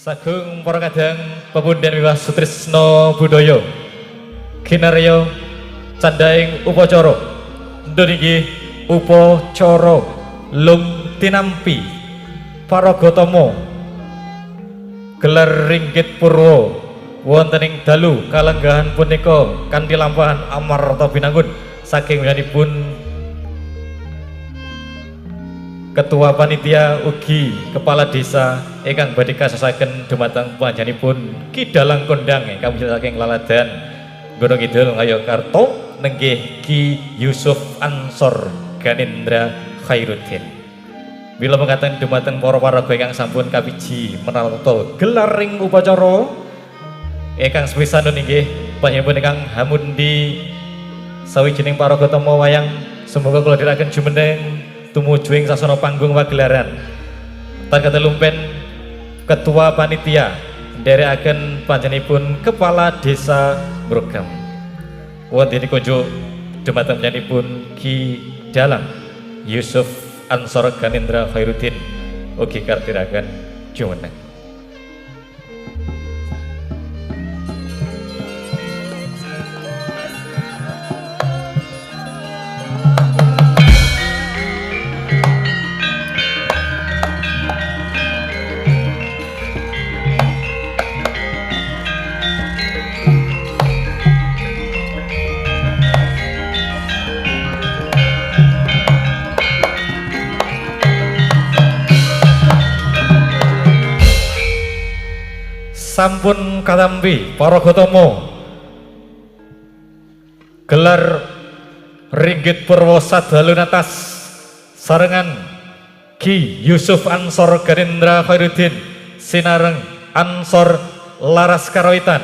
Sagung para kadang pepunden wiwah sutrisno budaya kinarya candhaing upacara ndon inggih upacara lung tinampi paragatama gelar ringgit purwa wonten ing dalu kalenggahan punika kanthi lampahan amarta binangun saking wiyanipun Ketua Panitia ugi Kepala Desa ingkang badhe kasasaken dumateng panjenenganipun Ki Dalang Kondang ingkang saking Laladan Gunung Kidul Ngayogyakarta nenggih Ki Yusuf Ansor Ganendra Khairuddin. Mila mekaten dumateng para paraga ingkang sampun kapiji menata gelaring upacara ingkang sepisanan inggih panjenenganipun ingkang hamundi sawijining paraga tama wayang semoga kula dherekaken jumeneng tumuju ing sasana panggung pagelaran. Tan katelumpen Ketua Panitia nderekaken panjenenganipun Kepala Desa Ngrogam. Wonten kunjuk dumateng panjenenganipun Ki Dalang Yusuf Ansor Ganendra Khairuddin ugi kardiraken jumeneng. Sampun katampi para gotama gelar ringgit purwa sadalu natas sarengan Ki Yusuf Ansor Ganendra Khairuddin sinareng Ansor Laras Karawitan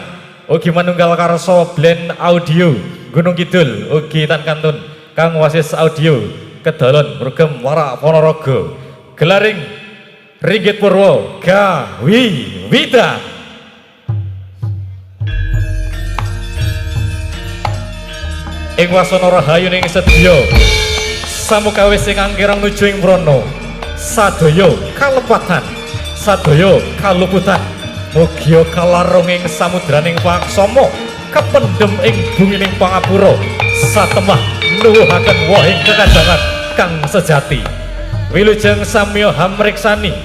ugi manunggal karsa blend audio Gunung Kidul ugi tan kantun Kang Wasis Audio Kedalon Mrugem Warak Ponorogo gelaring ringgit purwa gawi witan. Ing wasana rahayu ning sedya samukawis ingkang kirang nuju ing prana sadaya kalepatan sadaya kaluputan mugia kalarung ing samudraning paksama kependhem ing bumining pangapura satemah nuwuhaken wohing kekadangan kang sejati. Wilujeng samya hamriksani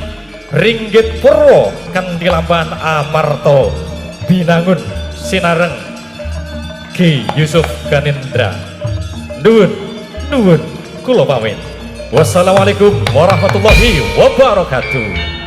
ringgit purwa kanthi lampahan amarta binangun sinareng Ki Yusuf Ganendra. Nuwun nuwun kula pamit. Wassalamualaikum warahmatullahi wabarakatuh.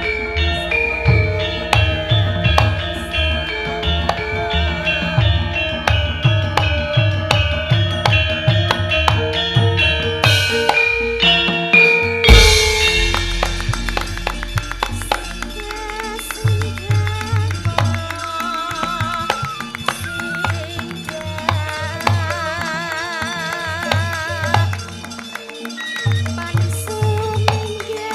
Sumingga.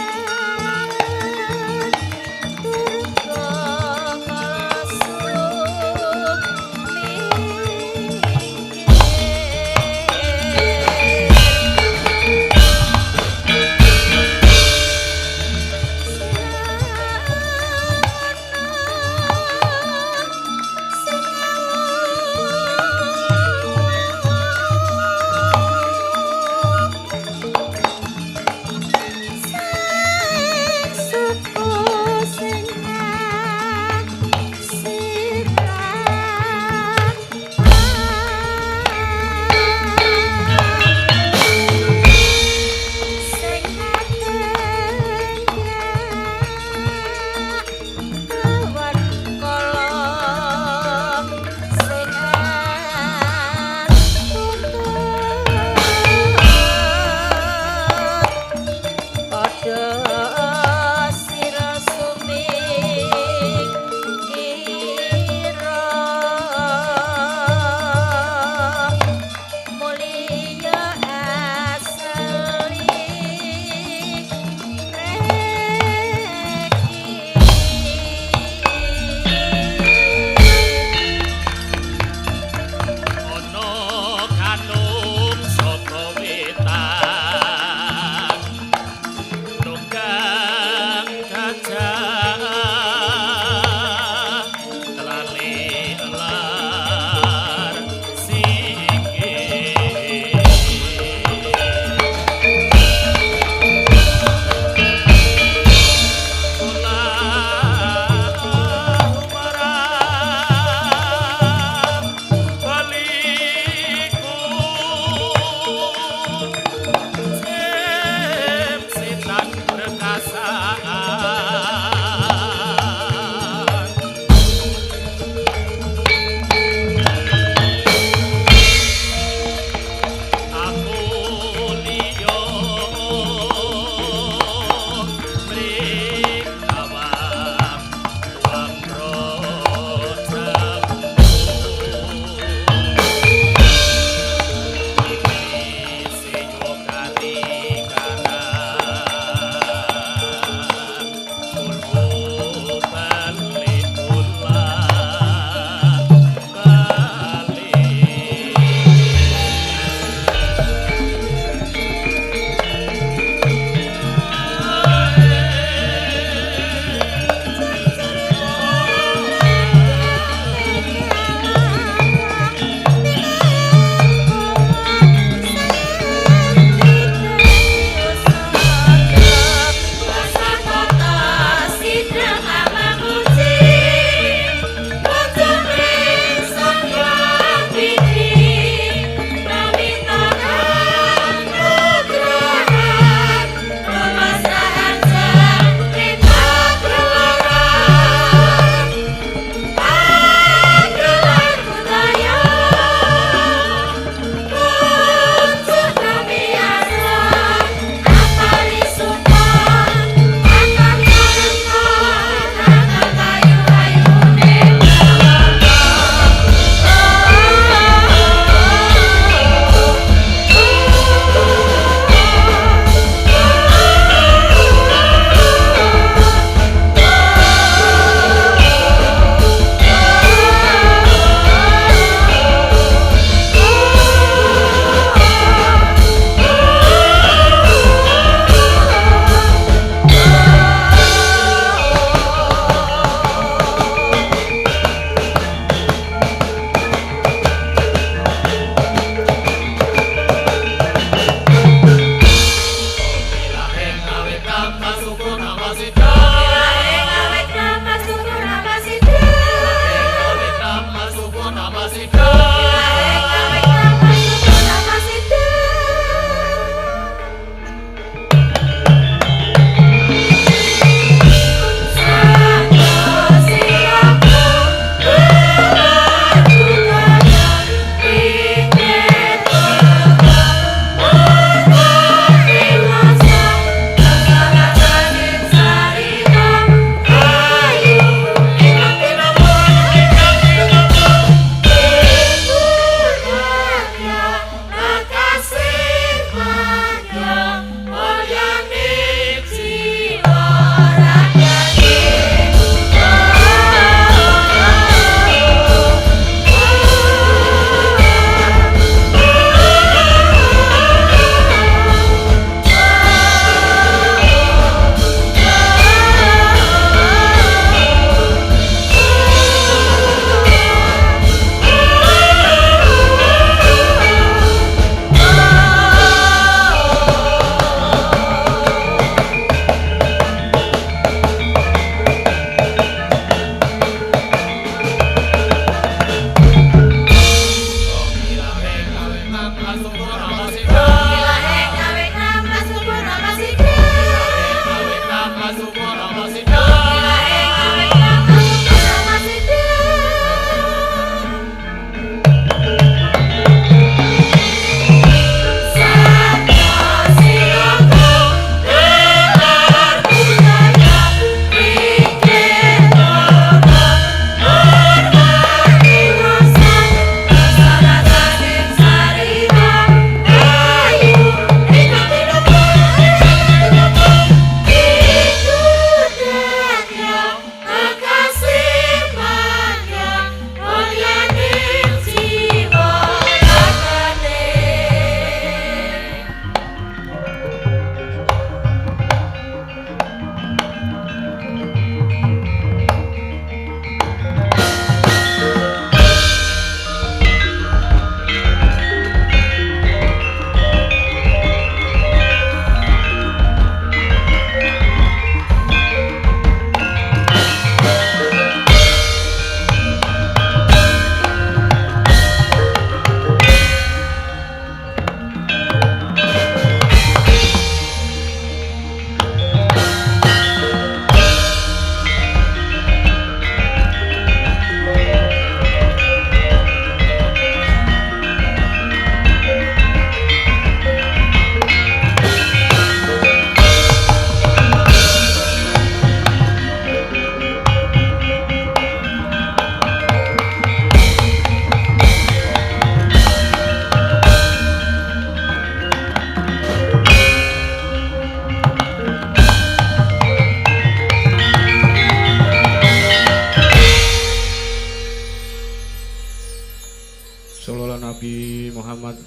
Nabi Muhammad.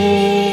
Oh.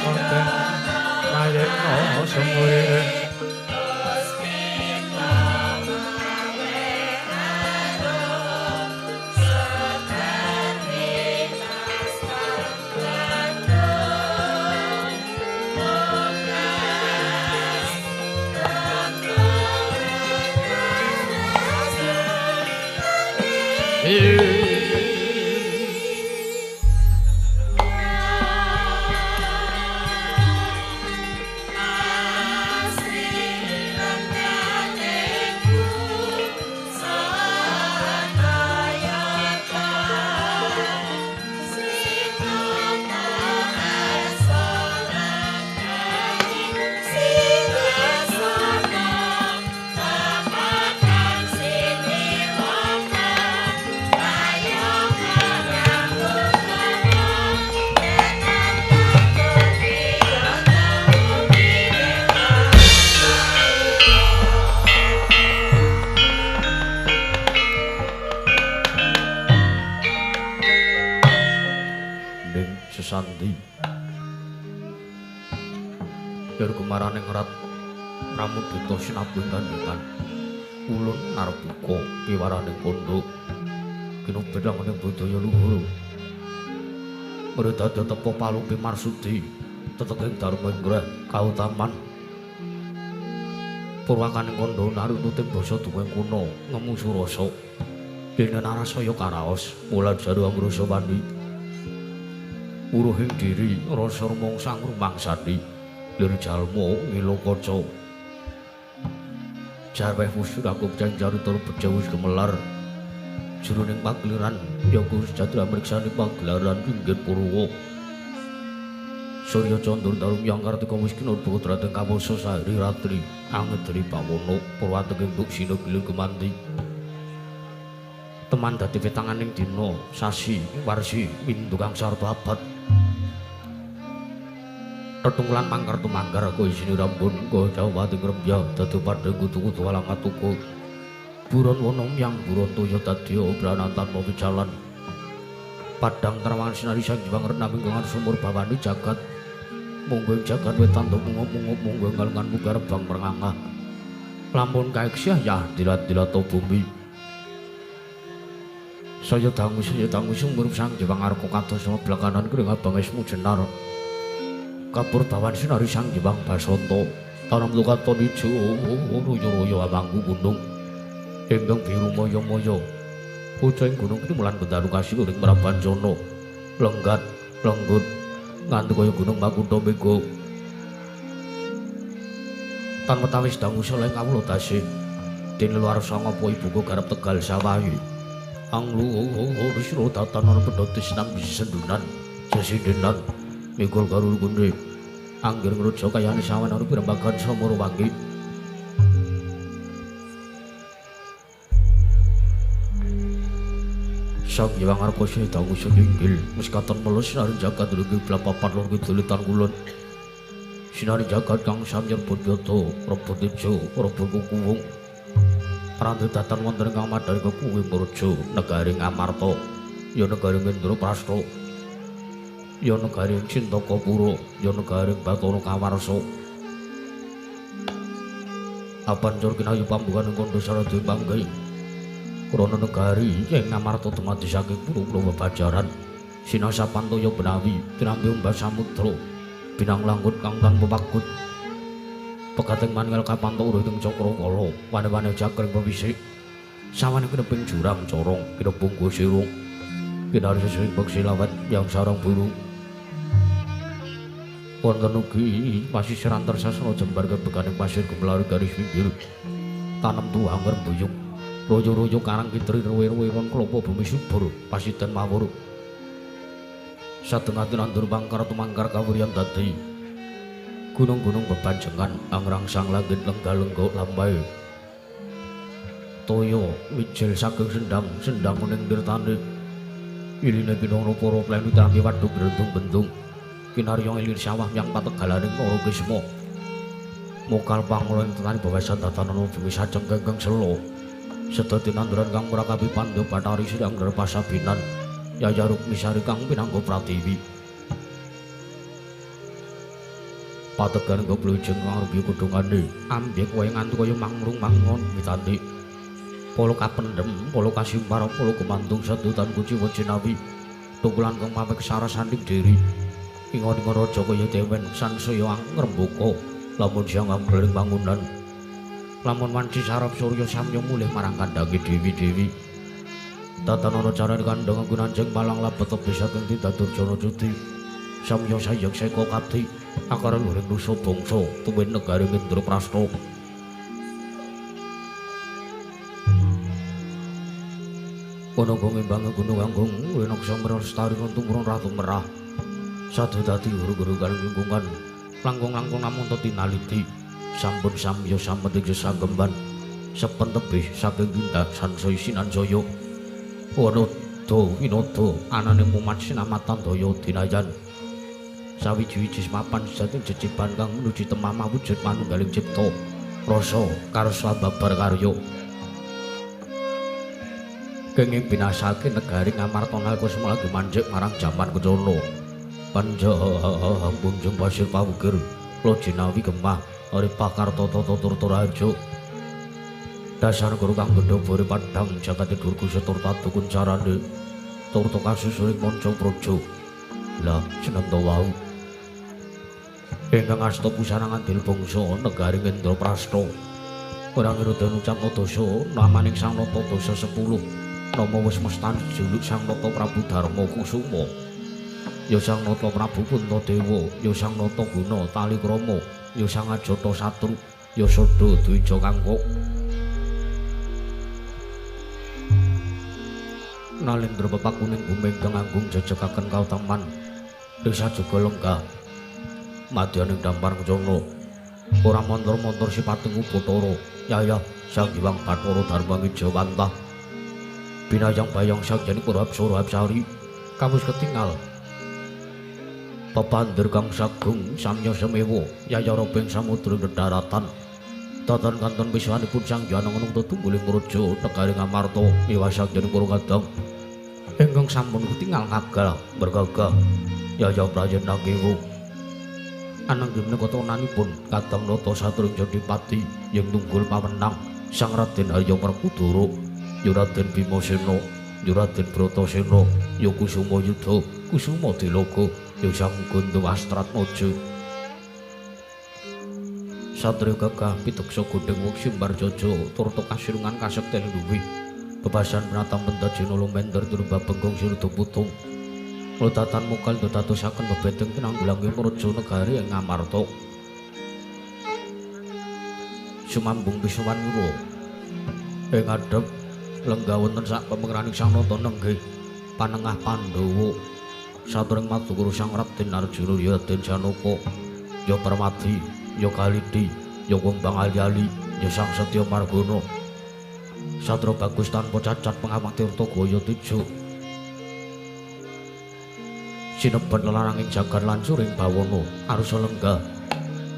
konten mayekno sumurire. Sandi yer kumarane ngrat pramudita sinabung kandhutan ulun narbuka piwarane kondo kinubedhang ning budaya luhur mridadya tepa palumpi marsudi teteging dharma ingreh kautaman purwakaning kondo narututing basa duweng kuna ngemu surasa dene narasaya karaos mulan jaru angrasa wani uruhing diri rasa rumangsa ngrumangsani lir jalma ngilo kaca jarweh wusuraku cancarita beja wis gemelar jroning pagelaran yoga sejatera mriksani pagelaran pinggir purwa surya candra dalu yang kartika wis kinurba kodrating kawasa sahri ratri angedri bawana purwateking duksina gilir gemanti teman dadi petanganing dina sasi warsi windu kang sarta abad tetunggulan mangkar tumangkar aku isini rambun ko jawati ngrembya dadi padhang kutu-kutu alang atuku buron wono yang buron toya dadi obranan tanpa pijalan padang terawangan sinari sang jiwang renami ngangan sumur bawani jagat munggo jagat wetan mungup-mungup munggo kalungan bugar bang merengangah lamun kaeksiah yah dilat-dilat bumi saya dangu sumur sang jiwang arka kados blakanan kring abang esmu jenar kapur bawan sinari sang jiwang basanta tanam lukaton ijo royo-royo amangku gunung ingkang biru maya-maya pucung gunung kini mulan bendaru kasih uring mrabanjana lenggat lenggut nganti kaya gunung Makutha Mega tan wetawis dangu saleh kawula tasih dene luar sanga apa ibuku garap Tegal sawahi anglu wisro tatanan pedhot sinambi sendunan sesindenan mikul karo gundhe angger ngruja kayane sawan ana pirembagan samara wangi Sang Hyang Arka dangu inggil wis katon melus sinari jagat lungguh blapapan lor kidul tan kulon sinari jagat kang samyer bodyoto rebut ijo rebut kukuwung prandu datan wonten kang madhar kekuwi murja negari Ngamarta ya negari Indraprastha ya negari Cintakapura ya negari Bathara Kawarsa apancur kinayu pambukan kandha sarada panggae krana negari ing Ngamarta dumadi saking pura-pura bebajaran sinasapan toya benawi tinampi ombak samudra binang langgut kang tanpa pagut pegating manunggal kapanto urip ing cakrawala wane-wane jagring pewisik sawane kineping jurang corong kinepung sirung kinari sesing beksi lawet yang sarang burung wonten ugi pasisiran tersasana jembar kebekaning pasir gemelar garis pinggir tanem tuang rembuyung royo-royo karang kitri ruwe-ruwe won klopo bumi subur pasiden mawur satengah tinandur mangkar tumangkar kawuryan dadi gunung-gunung bebanjengan angrangsang langit lengga-lengga lambai toya mijil saking sendang sendang kuning dirtane iline kinara para pleni tampi waduk brentung-bentung kinarya ilir sawah yang pategalaning Nara Kisma mokal pangula ing tetani bawasan tatanan bumi sajeng kengkeng sela sedaya tinanduran kang murakabi pandha bathari sirang pasabinan Yaya Rukmisari kang pinangga pratiwi. Pategan goblojeng kang rupi kudungane ambyek wae nganti kaya mangrung mangon witane. Polo kapendhem, polo kasimpar, polo gumantung sedutan kuciwa jinawi. Tunggulan kang mawek sarasaning diri. Ingon-ingon raja kaya dewen sansaya ngrembaka lamun siang angling bangunan. Lamun wanci sarap surya samya mulih marang kandhange dewi-dewi. Tatanana carane kandhang gunanjeng malang labet tebih saking tindak Durjana Judi. Samya sayek seka kapti akara luring nusa bangsa tuwin negari Indraprasta. Kono ngimbangi gunung agung winaksa lestari tumurun ratu merah. Sadu dadi guru-guru lingkungan langkung-langkung namung tinaliti. Sampun samya sampeting sesagemban sepen tebih saking tindak sansaya sinanjaya. Wanada winada anane mumat sinamatan daya dinayan. Sawiji-wiji mapan sejati jejibaan kang menuju temamah wujud manunggaling cipta rasa karsa babar karya kenging binasake negari Ngamarta nalika semana manjik marang jaman kencana panjang punjung pasir pawukir lojinawi gemah ripah karta tata turta raharja dasar guru kang gendha padhang jagate durga setur tatu kuncarane turta kasusuring manca praja. Lah senenta wau ingkang asta pusana ngandel bangsa negari Indraprasta ora ngira den ucapna dasa namaning Sang Nata dasa 10 nama wis mestan jejuluk Sang Nata Prabu Darma Kusuma ya Sang Nata Prabu Puntadewa ya Sang Nata Guna Talikrama ya Sang Ajata Satru ya Sada Dwija Kangkok. Nalendra pepakuning bumi ingkang agung jejegaken kautaman desa juga lenggah madyaning dampar kencana ora montor-montor sipating Ubathara yayah Sang Hyang Bathara Darma Ngijawantah binayang bayang sang jani para apsara apsari kamus ketingal pepander kang sagung samya semewa yayah robeng samudra dedaratan tatan kanton wiswanipun Sang Hyang Anung tetungguling praja negari Ngamarta miwah Sang Jani para kadang ingkang sampun ketingal gagal bergagah yayah prayena kewu ananggih menika tonanipun kadang nata satring Jodipati yang tunggul pawenang Sang Raden Harya Werkudara ya Raden Bimasena ya Raden Bratasena ya Kusuma Yudha Kusuma Dilaga ya Sang Ganda Wastratmaja. Satria gagah piteksa gondheng wong simbar jaja turta kasilungan kasekten luwih bebasan pratang pentajena lumender turba benggong siruda putung lodatan mukal datosaken bebedeng tinanggulangi praja negari ing Ngamarta. Sumambung pisuwan wira ing ngadhep lenggah wonten sak pemengeraning Sang Nata nenggih panengah Pandhawa saturing madukara Sang Raden Arjuna ya Raden Janaka ya Permadi ya Kalidi ya Kumbang Ali-ali ya Sang Setya Margana satria bagus tanpa cacat pengamat tirta gaya teja sinebet lelaranging jagat lan suring bawana arusa lenggah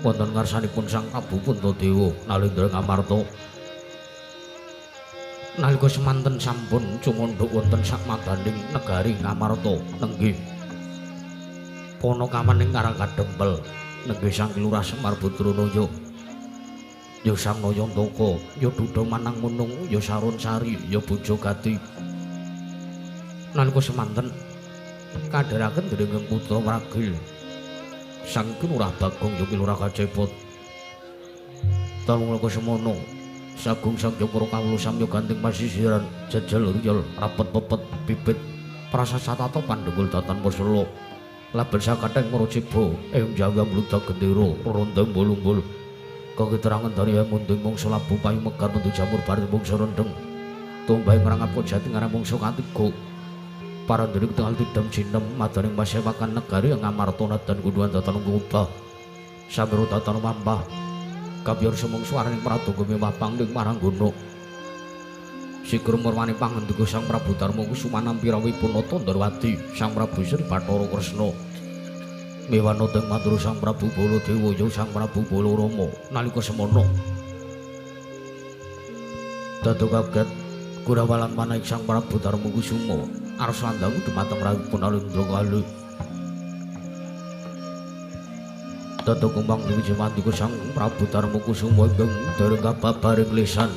wonten ngarsanipun Sang Prabu Puntadewa Nalendra Ngamarta. Nalika semanten sampun cumandhuk wonten sakmadaning negari Ngamarta nenggih panakawaning Karang Kadempel nenggih Sang Lurah Semar Putranaya ya Sang Nayantaka ya Duda Manang Munung ya Sarun Sari ya Bojogati. Nalika semanten kadheraken dening putra wragil Sang Lurah Bagong ya Lurah Kacepot. Talung laka semono sagung sang para kawula samya ganting pasisiran jejel riyel rapet pepet bibit prasasatata pandhenggul datan pesela laben sakatheng marajiba ing jawa mludak gendera rondeng bulumbul kakiterangan dari munding mangsa labu payu megar mentu jamur bar mangsa rendeng tumbahe marang apa jati ngarang mangsa katiga parandene ketingal tidem jinem madaning pasewakan negari Ngamarta nadan gunduhan datan ngubah samiro datan mampah kabiyar sumangsa araning pradonga mewah pangling marang gono sigur murwane pangendika Sang Prabu Darma Kusuma nampi rawuhipun Nata Ndrawati Sang Prabu Sri Bathara Kresna mewah nata matur Sang Prabu Baladewa ya Sang Prabu Balarama nalika semana dadi kaget kurawalan manaik Sang Prabu Darma Kusuma arsa landangu dumateng rawuhipun Alendra Kali. Dada kumbang wiji mandika Sang Prabu Darma Kusuma ingkang dereng kababaring lisan.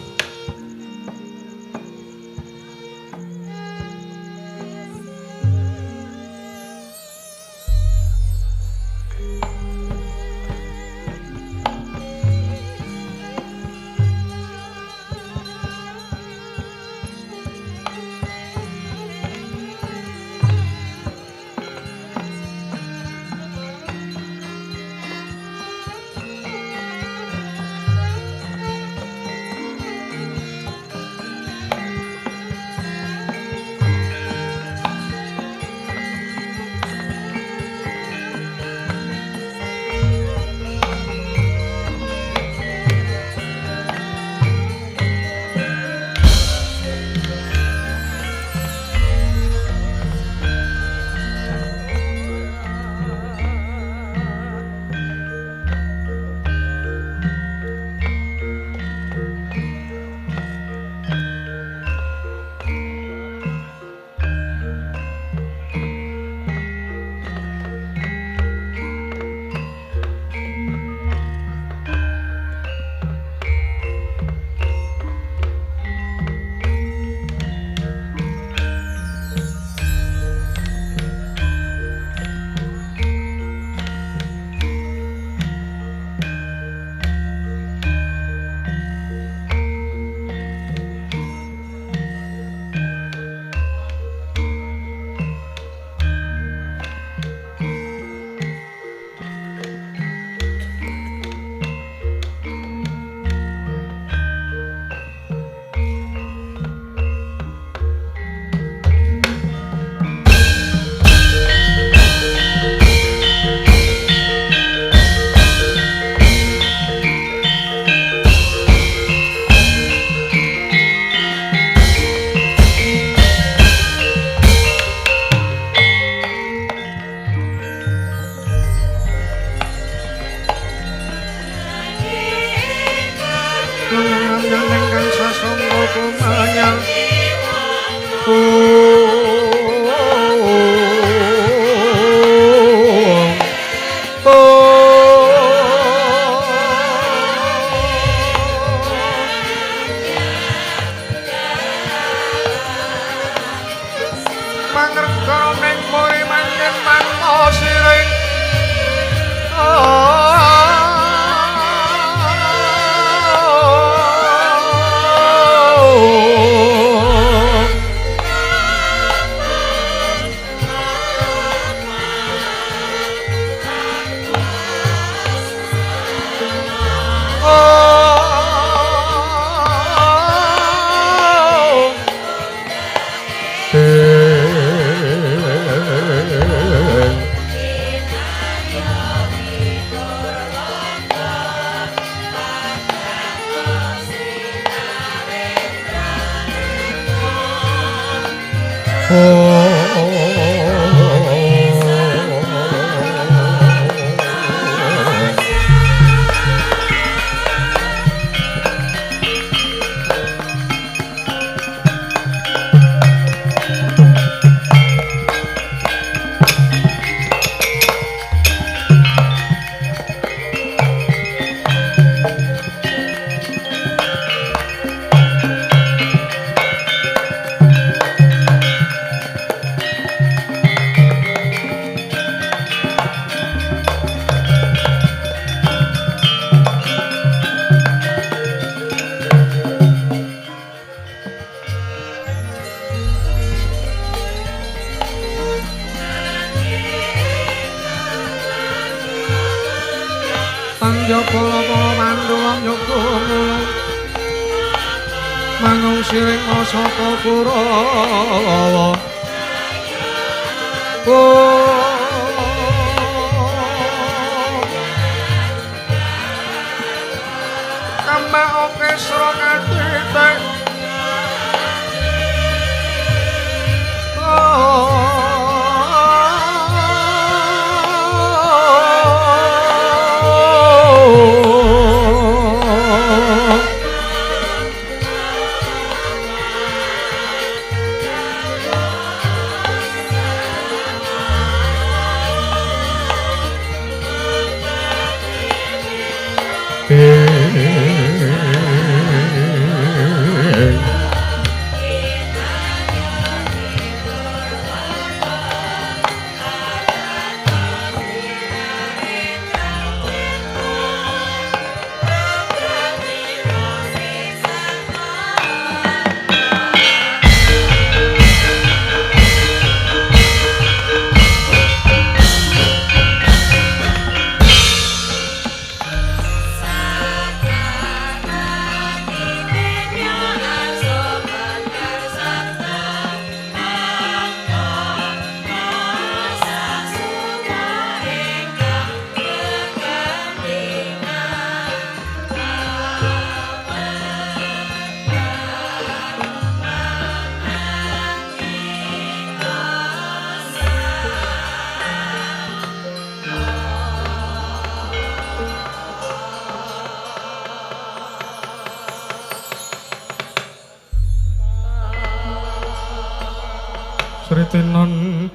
Ritinon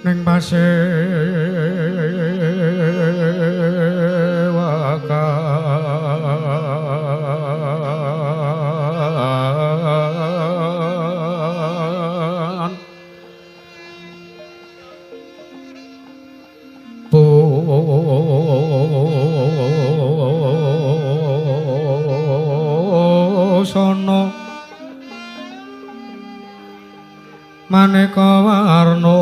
ning pasewakan busana maneka warna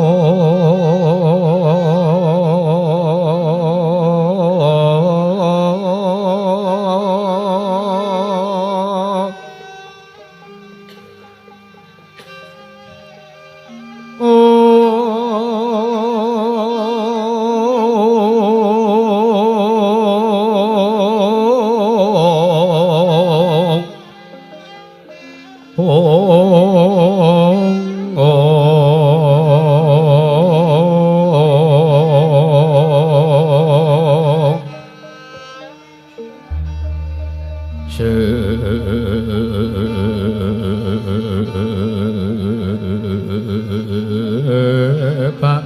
Pak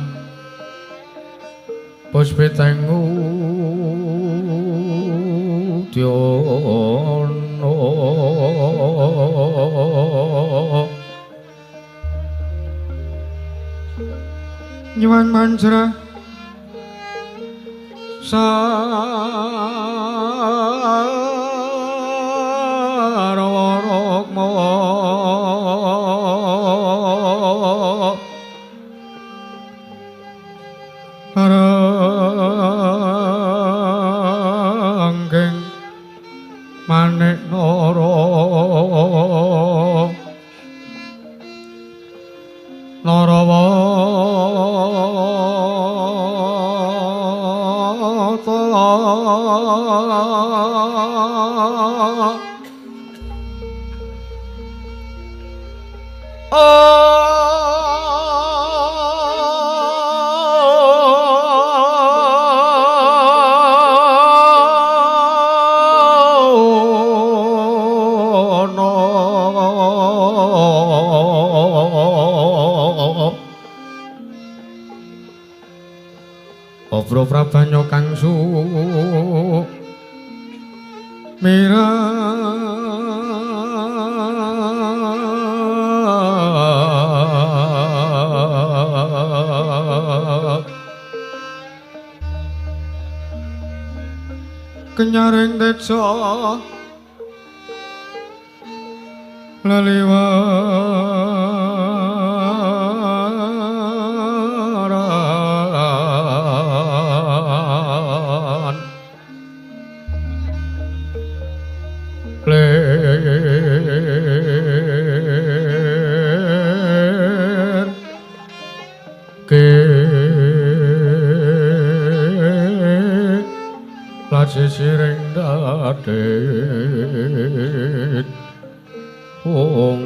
Puspiteng Udyono nyuwun manjra sarawa rukma ranggeng manik nara narawata Obro prabanyo kang su mirah kenyaring teja leliwaran lir ke lajisiring dadit ong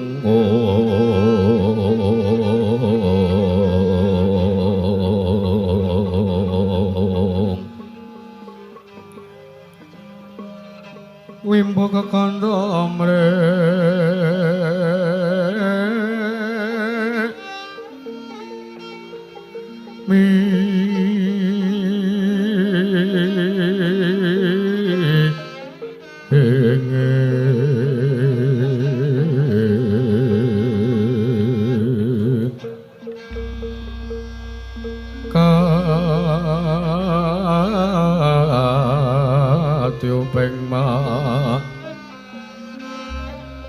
wimbo kekandha mre mi katyuping ma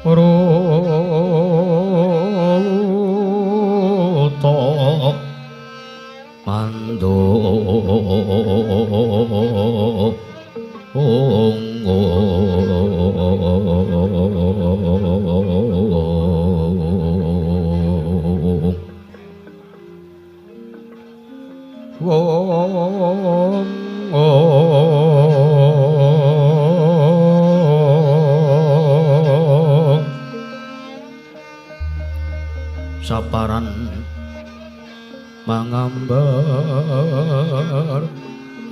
ruta mando ong ong saparan mangambar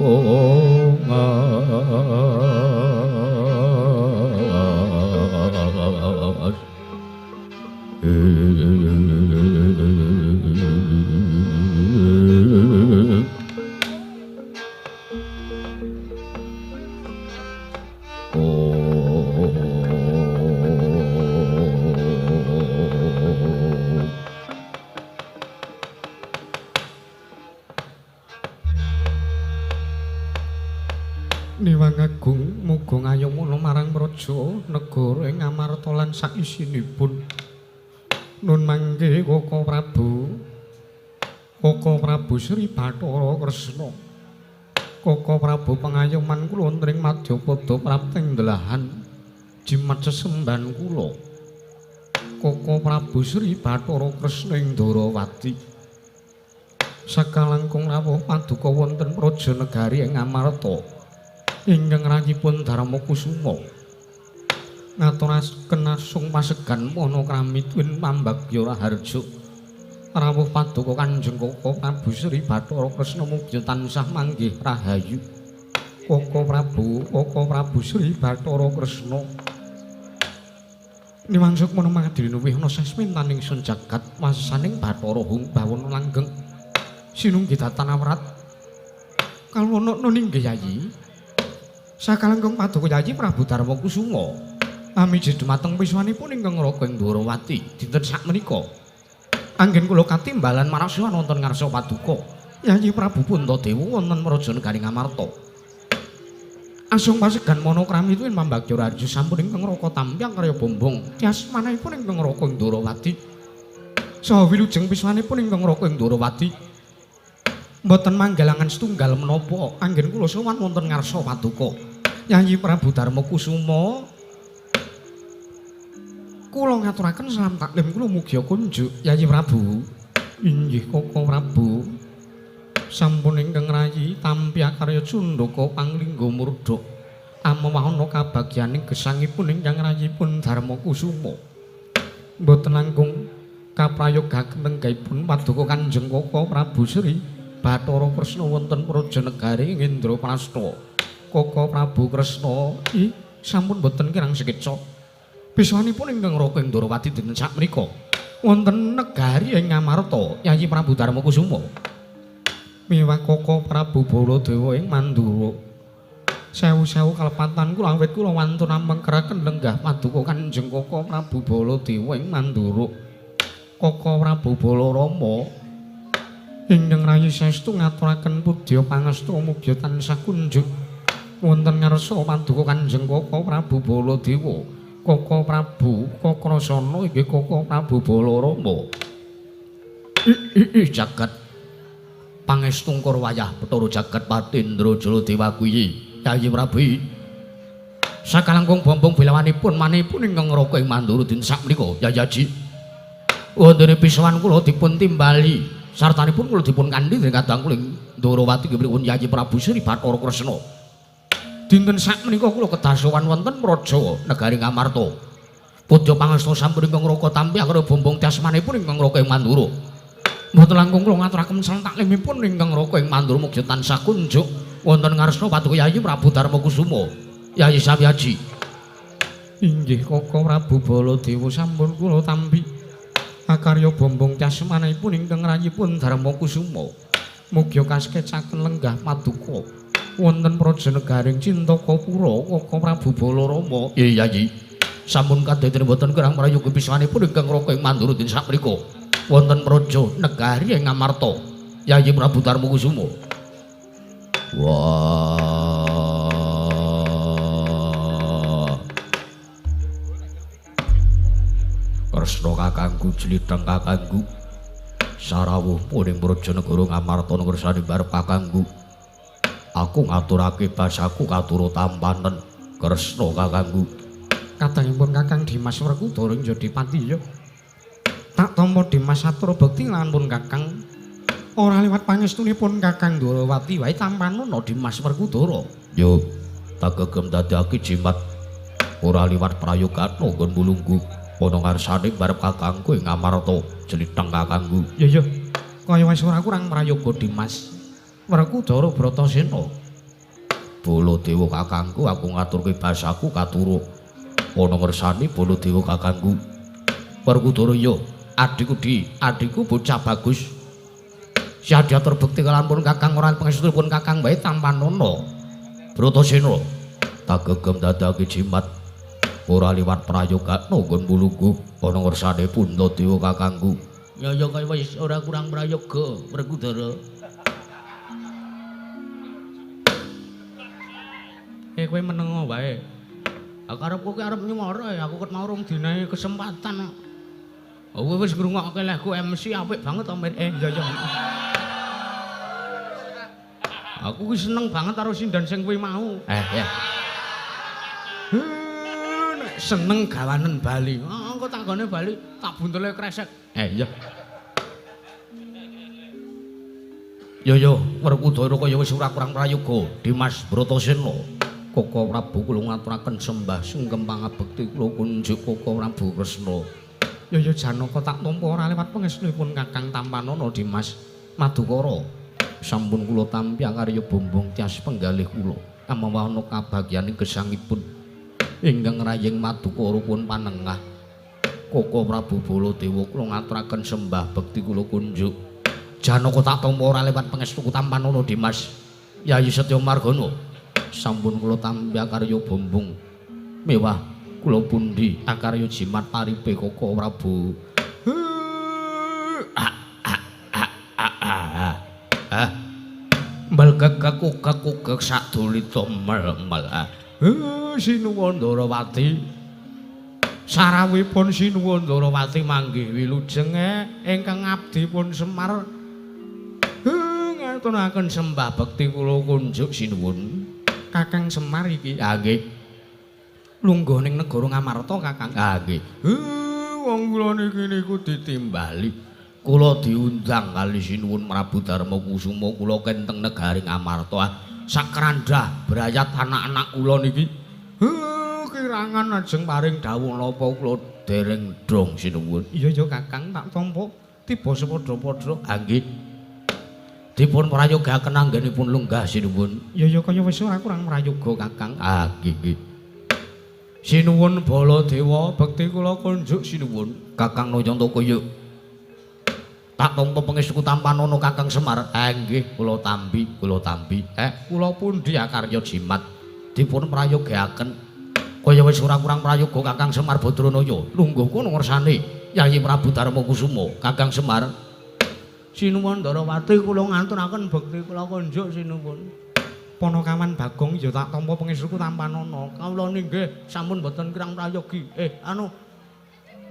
ongas. praja negara ing Amarta lan saisinipun. Nun mangke Koko Prabu. Koko Prabu Sri Bathara Kresna. Koko Prabu pangayoman kula wonten ing madyapada prapting delahan jimat sesembahan kula. Koko Prabu Sri Bathara Kresna ing Ndorowati. Sakalangkung rawuh paduka wonten praja negari ing Amarta. Ingkang rayipun Darma Kusuma ngaturaken asung pasegan panakrami tuwin pambagya raharja rawuh paduka Kanjeng Koko Prabu Sri Bathara Kresna mugi tansah manggih rahayu. Koko Prabu, Koko Prabu Sri Bathara Kresna niwang sukmana mangadili wihna sasmintaning sun jagat wasaning Bathara Hung bawana langgeng sinunggi datan awrat kalwana nuninggih Yayi. Sakalangkung paduka Yayi Prabu Darma Kusuma amiji dumateng piswanipun ingkang Raga ing Ndorowati dinten sakmenika anggen kula katimbalan marasuwan wonten ngarsa paduka Yayi Prabu Puntadewa wonten praja negari Ngamarta. Asung pasegan manokrami tuwin pambagya raharja sampun ingkang Raka tampi karya bombong tias manahipun ingkang Raka ing Ndorowati saha wilujeng piswanipun ingkang Raka ing Ndorowati mboten manggalangan setunggal menapa anggen kula sowan wonten ngarsa paduka Yayi Prabu Darma Kusuma. Kula ngaturaken salam taklim kula mugia kunjuk Yayi Prabu. Inggih Koko Prabu. Sampun ingkang rayi tampi akarya cundaka panglingga murda amewahana kabagyaning gesangipun ingkang rayipun Darma Kusuma. Mboten langkung kaprayogaken tenggaipun paduka Kanjeng Koko Prabu Sri Bathara Kresna wonten praja negari Indraprasta. Koko Prabu Kresna i sampun boten kirang sekeca. Piswanipun ingkang Raka ing Ndorowati dinten sakmenika wonten negari ing Ngamarta Yayi Prabu Darma Kusuma. Miwah Koko Prabu Baladewa ing Mandura. Sewu-sewu kalepatan kula awit kula wantun amengkeraken lenggah paduka Kanjeng Koko Prabu Baladewa ing Mandura. Koko Prabu Balarama ingkang rayi saestu ngaturaken pudya pangestu mugi tansah kunjuk wonten ngarsa paduka Kanjeng Koko Prabu Baladewa. Koko Prabu Kakrasana inggih Koko Prabu Balarama. Ih jagat pangestungkur wayah Bathara jagat Patindra Jaladewa kuwi Yayi Prabu. Sakalangkung bombong belawanipun manipun ingkang Raka ing Mandura dinten sakmenika Yayi Aji. Wontene pisawan kula dipun timbali sartanipun kula dipun kandhi dening kadang kula ing Ndorowati nggih pripun Yayi Prabu Sri Bathara Kresna. Dinten sakmenika kula kedah sowan wonten praja negari Ngamarta. Pudya pangestu sampun ingkang Raka tampi akarya bombong tiasmanipun ingkang Raka ing Mandura. Mboten langkung kula ngaturaken salam taklimipun ingkang Raka ing Mandura mugi tansah kunjuk wonten ngarsa paduka Yayi Prabu Darma Kusuma. Yayi Samyaji. Inggih Koko Prabu Baladewa sampun kula tampi akarya bombong tiasmanipun ingkang rayipun Darma Kusuma. Mugi kaskecaken lenggah paduka wonten praja negaring Cintakapura Koko Prabu Balarama. Iya Yayi. Sampun kadeten mboten kirang prayoga pisanipun ingkang Raka ing Mandura dinten sakmenika wonten praja negari ing Ngamarta Yayi Prabu Darma Kusuma. Wah. Kresna kakangku jlitheng kakangku sarawuh ning praja negara Ngamarta ngersani barep kakangku. Aku ngaturake basaku katura tampanen Kresna kakangku. Kadangipun Kakang Dimas Werkudara Jodipati ya. Tak tampa Dimas atur bekti lan pun Kakang ora liwat pangestunipun Kakang Ndorowati wae tampanana Dimas Werkudara. Yo tak gegem dadake jimat ora liwat prayogana nggon mulunggu ana ngarsane barep kakangku ing Ngamarta jlitheng kakangku. Ya ya kaya wis ora kurang prayoga Dimas Werkudara Bratasena. Baladewa kakangku aku ngaturke basaku katura ana ngersane Baladewa kakangku. Werkudara ya adhiku di adhiku bocah bagus. Syadya terbukti kalampun kakang ora pangestupun kakang wae tampanana. Bratasena tak gegem dadake jimat ora liwat prayogana nggon mulungguh ana ngersane Puntadewa kakangku. Ya ya kaya wis ora kurang prayoga Werkudara. Kowe menengo wae. Karepku ki arep nyuwara ya, aku ket mau rung dinae kesempatan. Oh, kowe wis ngrungokke lehku MC apik banget to, Mir. Iya iya. Aku ki seneng banget karo sinden sing kuwi mau. Ya. Nek seneng gawanen bali. Engko tanggane bali tak buntele kresek. Iya. Yo yo, Werkudara kaya wis ora kurang prayoga. Dimas Bratasena, Koko Prabu kula ngaturaken sembah sungkem pangabekti kula kunjuk Koko Prabu Kresna. Yo yo Janaka tak tampa ora lewat pangestunipun Kakang Tampanana Dimas Madukara. Sampun kula tampi akarya bombong tias penggalih kula. Kamawana kabagyaning gesangipun ingkang raying Madukara pun panengah. Koko Prabu Baladewa kula ngaturaken sembah bekti kula kunjuk. Janaka tak tampa ora lewat pangestuku Tampanana Dimas. Yayi Setya Margana, sampun kula tampi akarya bombong mewah kula pundi akarya jimat paripe Koko Prabu. Mbelgegek sadulita mel-mel. Sinuwun Ndarawati. Sarawipun Sinuwun Ndarawati manggih wilujeng ingkang abdi pun Semar. Ngaturaken sembah bekti kula kunjuk sinuwun. Kakang Semar iki. Ha nggih. Lungguh ning negara Ngamarta Kakang. Ha nggih. Wong kula niki niku ditimbali. Kula diundang kali Sinuwun Prabu Darma Kusuma kula kenteng negari Ngamarta. Sakrandhah brayat anak-anak kula niki. Kirangan ajeng paring dawuh napa kula dereng dong sinuwun. Iya ya Kakang tak tampa tiba sepadha-padha. Ha nggih. Dipun prayogaken anggenipun lenggah sinuwun. Iya ya kaya wis ora kurang prayoga Kakang. Ah nggih nggih. Sinuwun Baladewa bekti kula kunjuk sinuwun. Kakang Nayantaka yuk. Tak tampa pangestuku Tampanana Kakang Semar. Ah nggih kula tampi, kula tampi. Kula pundi akarya jimat dipun prayogaken. Kaya wis ora kurang prayoga Kakang Semar Badranaya. Lungguh kono ngersane Yayi Prabu Darma Kusuma. Kakang Semar. Sinuwun Ndarawati kula ngaturaken bekti kula kunjuk sinuwun. Panakawan Bagong ya tak tampa pangestuku Tampanana. Kawula ninggih sampun boten kirang prayogi. Anu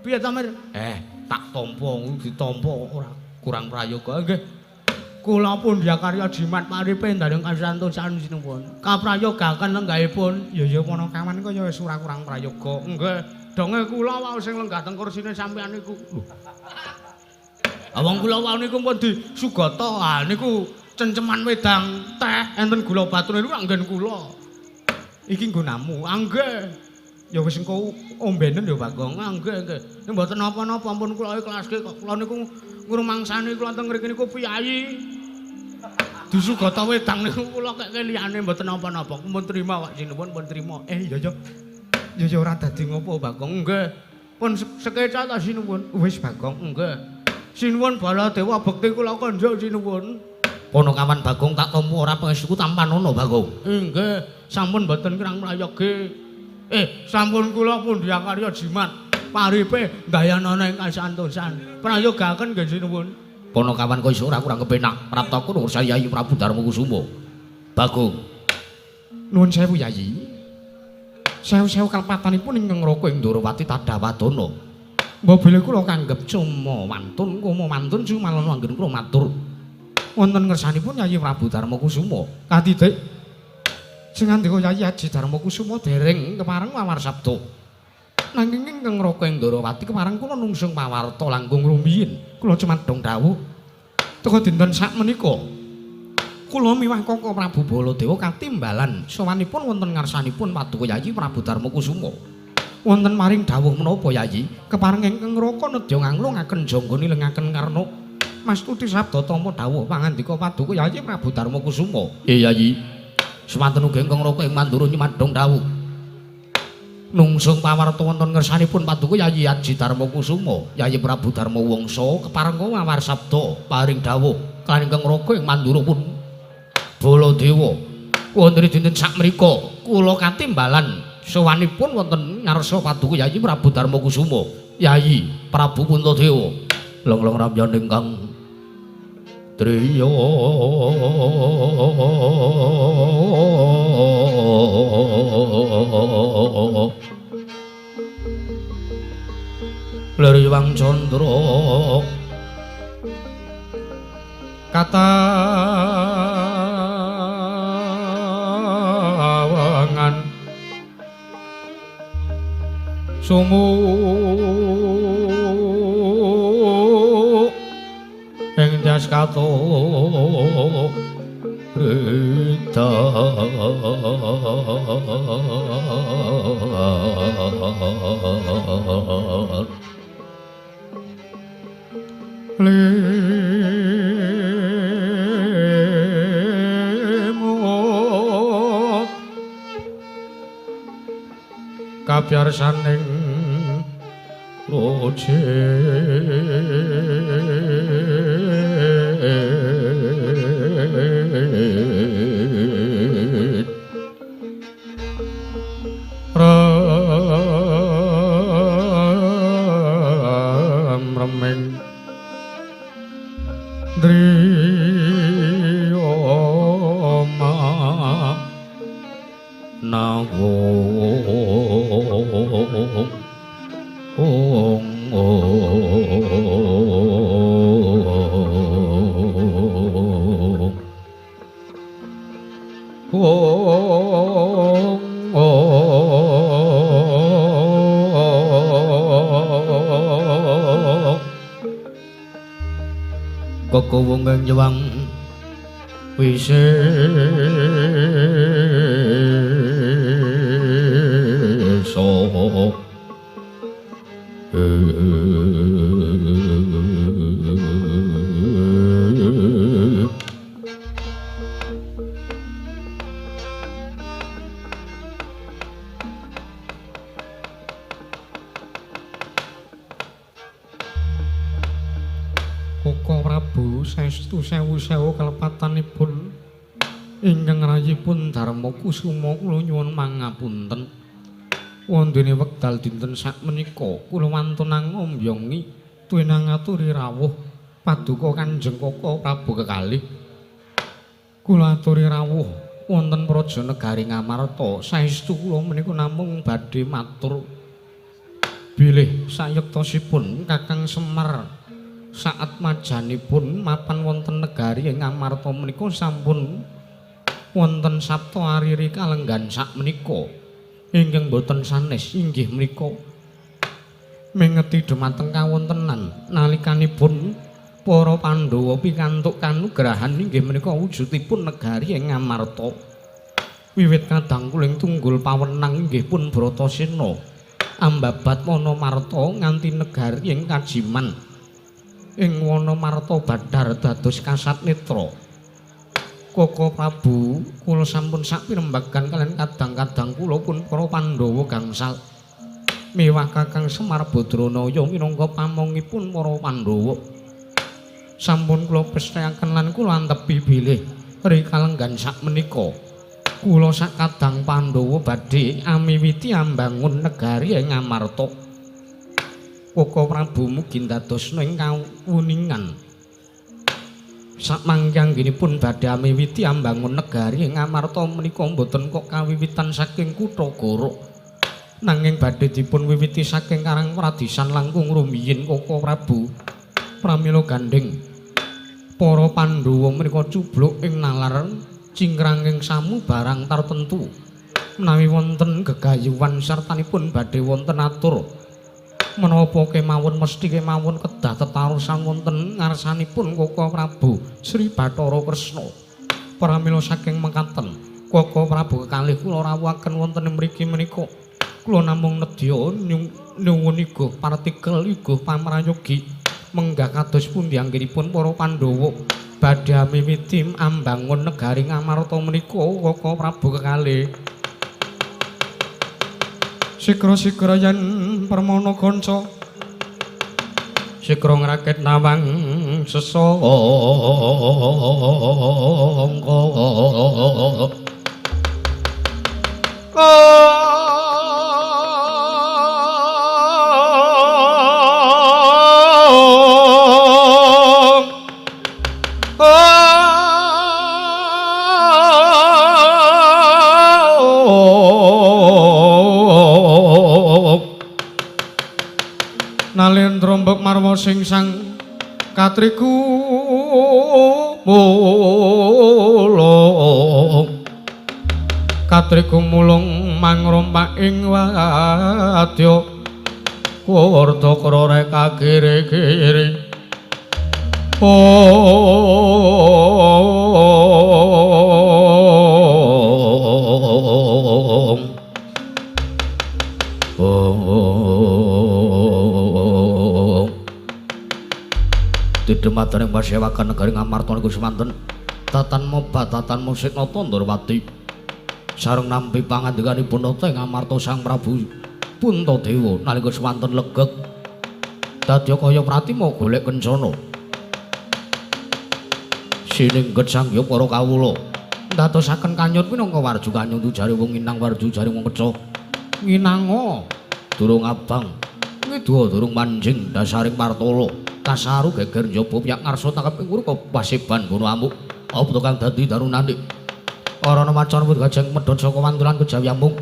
piye ta Mir? Tak tampa ditampa ora kurang prayoga. Nggih. Kula pun karya jimat paripe ndaleng kasantosan sinuwun. Kaprayogaken lenggahipun. Ya ya Panakawan kaya wis ora kurang prayoga. Nggih. Donge kula wau sing lenggah teng kursine sampeyan niku. Lho. Wong kula wau niku pun disugata. Ah niku cenceman wedang teh enten gula batu niku anggen kula. Iki nggonamu. Ah nggih. Ya wis engko ombenen ya Bagong. Ah nggih nggih. Nek mboten napa-napa ampun kula ikhlaske kok. Kula niku ngrumangsani kula teng mriki niku piyayi. Disugata wedang niku kula kek liyane mboten napa-napa. Pun trima Pak sinuwun pun trima. Iya ya. Ya ya ora dadi ngopo Bagong. Nggih. Pun sekeca ta sinuwun. Wis Bagong. Nggih. Sinuwun Baladewa bekti kula konjuk sinuwun. Panakawan Bagong tak tampa ora pangestuku Tampanana Bagong. Nggih, sampun mboten kirang prayogi. Sampun kula pundi akarya jimat paripe ndayanana ing kasantosan. Prayogaken nggih sinuwun. Panakawan kok iso ora kurang kepenak. Praptaku urusan Yayi Prabu Darma Kusuma. Bagong. Nuwun sewu Yayi. Sewu-sewu kalepatanipun ingkang Raka ing Ndarawati Tadawadana. Mbok kula kanggep cuma wantun kuma wantun cumalana anggen kula matur. Wonten ngersanipun Yayi Prabu Darma Kusuma. Katitik sing ngandika Yayi Aji Darma Kusuma dereng kepareng mawar sabda. Nanging ingkang Raka ing Ndarawati kepareng kula nungsung pawarta langkung rumiyin. Kula cumadong dawuh teka dinten sakmenika kula miwah Koko Prabu Baladewa katimbalan sowanipun wonten ngarsanipun Paduka Yayi Prabu Darma Kusuma. Wonten maring dawuh menapa Yayi kepareng ingkang Raka nedya nganglungaken jangga nilengaken karna mastuti sabda tampa dawuh pangandika Paduka Yayi Prabu Darma Kusuma. Yayi. Semanten ugi ingkang Raka ing Mandura nyumadong dawuh. Nungsung pawarta wonten ngersanipun Paduka Yayi Aji Darma Kusuma, Yayi Prabu Darma Wangsa kepareng mawar sabda paring dawuh kaliyan ingkang Raka ing Mandura pun Baladewa. Wonten dinten sakmenika kula katimbalan sowanipun wonten ngarsa Paduka Yayi Prabu Darma Kusuma, Yayi Prabu Puntadewa. Long-long ramyan ingkang Triya Leriwang Candra katawangan sumu ing jas kato rita limut kabyarsaning loje rem remeng driya nawung ong ong ong kekowung nyewang wisesa. Koko Prabu saestu sewu-sewu kelepatanipun ingkang rayipun Darma Kusuma kula nyuwun mangapunten. Wondene wekdal dinten sakmenika kula wantun ngombyongi tuwinang ngaturi rawuh paduka Kanjeng Koko Prabu kekalih. Kula aturi rawuh wonten praja negari Ngamarta. Saestu kula menika namung badhe matur bilih sayektosipun Kakang Semar saat majanipun mapan wonten negari ing Ngamarta menika sampun wonten sapta ariri kalenggan sakmenika ingkang boten sanes inggih menika mengeti dumateng kawontenan nalikanipun para Pandhawa pikantuk kanugrahan inggih menika wujudipun negari ing Ngamarta. Wiwit kadangkuling tunggul pawenang inggih pun Bratasena ambabat Wanamarta nganti negari ing Kajiman. Ing Wanamarta badhar dados kasat netra. Koko Prabu kula sampun sakpirembagan kalian kadang-kadang kula pun para Pandhawa gangsal miwah Kakang Semar Badranaya minangka pamongipun para Pandhawa. Sampun kula pesthekaken lan kula antepi bilih rikalenggan sakmenika kula sakadang Pandhawa badhe amiwiti ambangun negari ing Ngamarta. Koko Prabu mugi ndadosna ing kawuningan sakmangke anggenipun badhe amiwiti ambangun negari ing Ngamarta menika mboten kok kawiwitan saking kutha Gorok, nanging badhe dipun wiwiti saking Karang Pradisan langkung rumiyin. Koko Prabu pramila gandheng para Pandhawa menika cubluk ing nalar cingkranging samu barang tartentu menawi wonten gegayuhan sartanipun badhe wonten atur menapa kemawon mesti kemawon kedah tetarusan wonten ngarsanipun Koko Prabu Sri Bathara Kresna. Pramila saking mekaten Koko Prabu kekalih kula rawuhaken wonten mriki menika kula namung nedya nyuwun iguh partikel iguh pamrayogi menggah kados pundi anggenipun para Pandhawa badhe miwiti ambangun negari Ngamarta menika Koko Prabu kekalih. Sikra-sikra yen permana kanca sikra ngrakit nawang sesangka. Oh. Nalendra mbok marwa sing sang katriku mulung. Katriku mulung mangrompak ing wadya kurta krore kagiri-giri. Om Om Didemadaning pasewakan negari Ngamarta niku semanten tatan moba tatan musik nata Ndorowati sareng nampi pangandikanipun nata ing Ngamarta Sang Prabu Puntadewa nalika semanten legeg dadya kaya pratima golek kencana siningget sangya para kawula ndadosaken kanyut minangka warju kanyut jare wong inang warju jare wong keca nginanga durung abang ngidua durung manjing dasaring martala kasaru geger njaba piyak ngarsa tangkep ing ngurka paseban bono amuk apa to kang dadi darunane ora ana macan pun gajeng medhot saka wantulan kejawi amung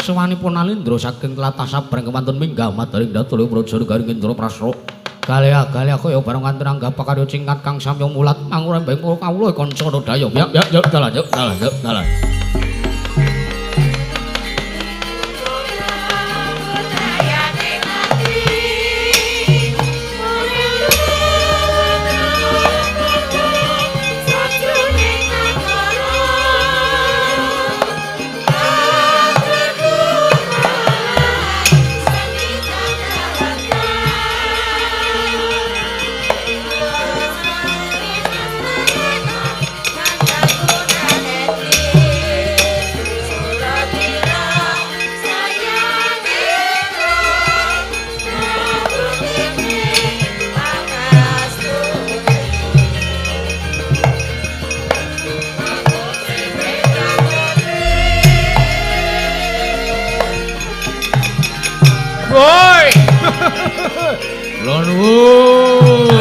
sewanipun Nalindra saking tlatah Sabrang kewantun minggah madaring datulya praja garing Indraprasta galea-galea kaya barang kanthi nanggap pakarya cingkat kang samya mulat mangurembeng kawula kancana daya ya ya ya dalah ya dalah ya dalah. Woi. Kula nuwun.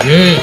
Nggih.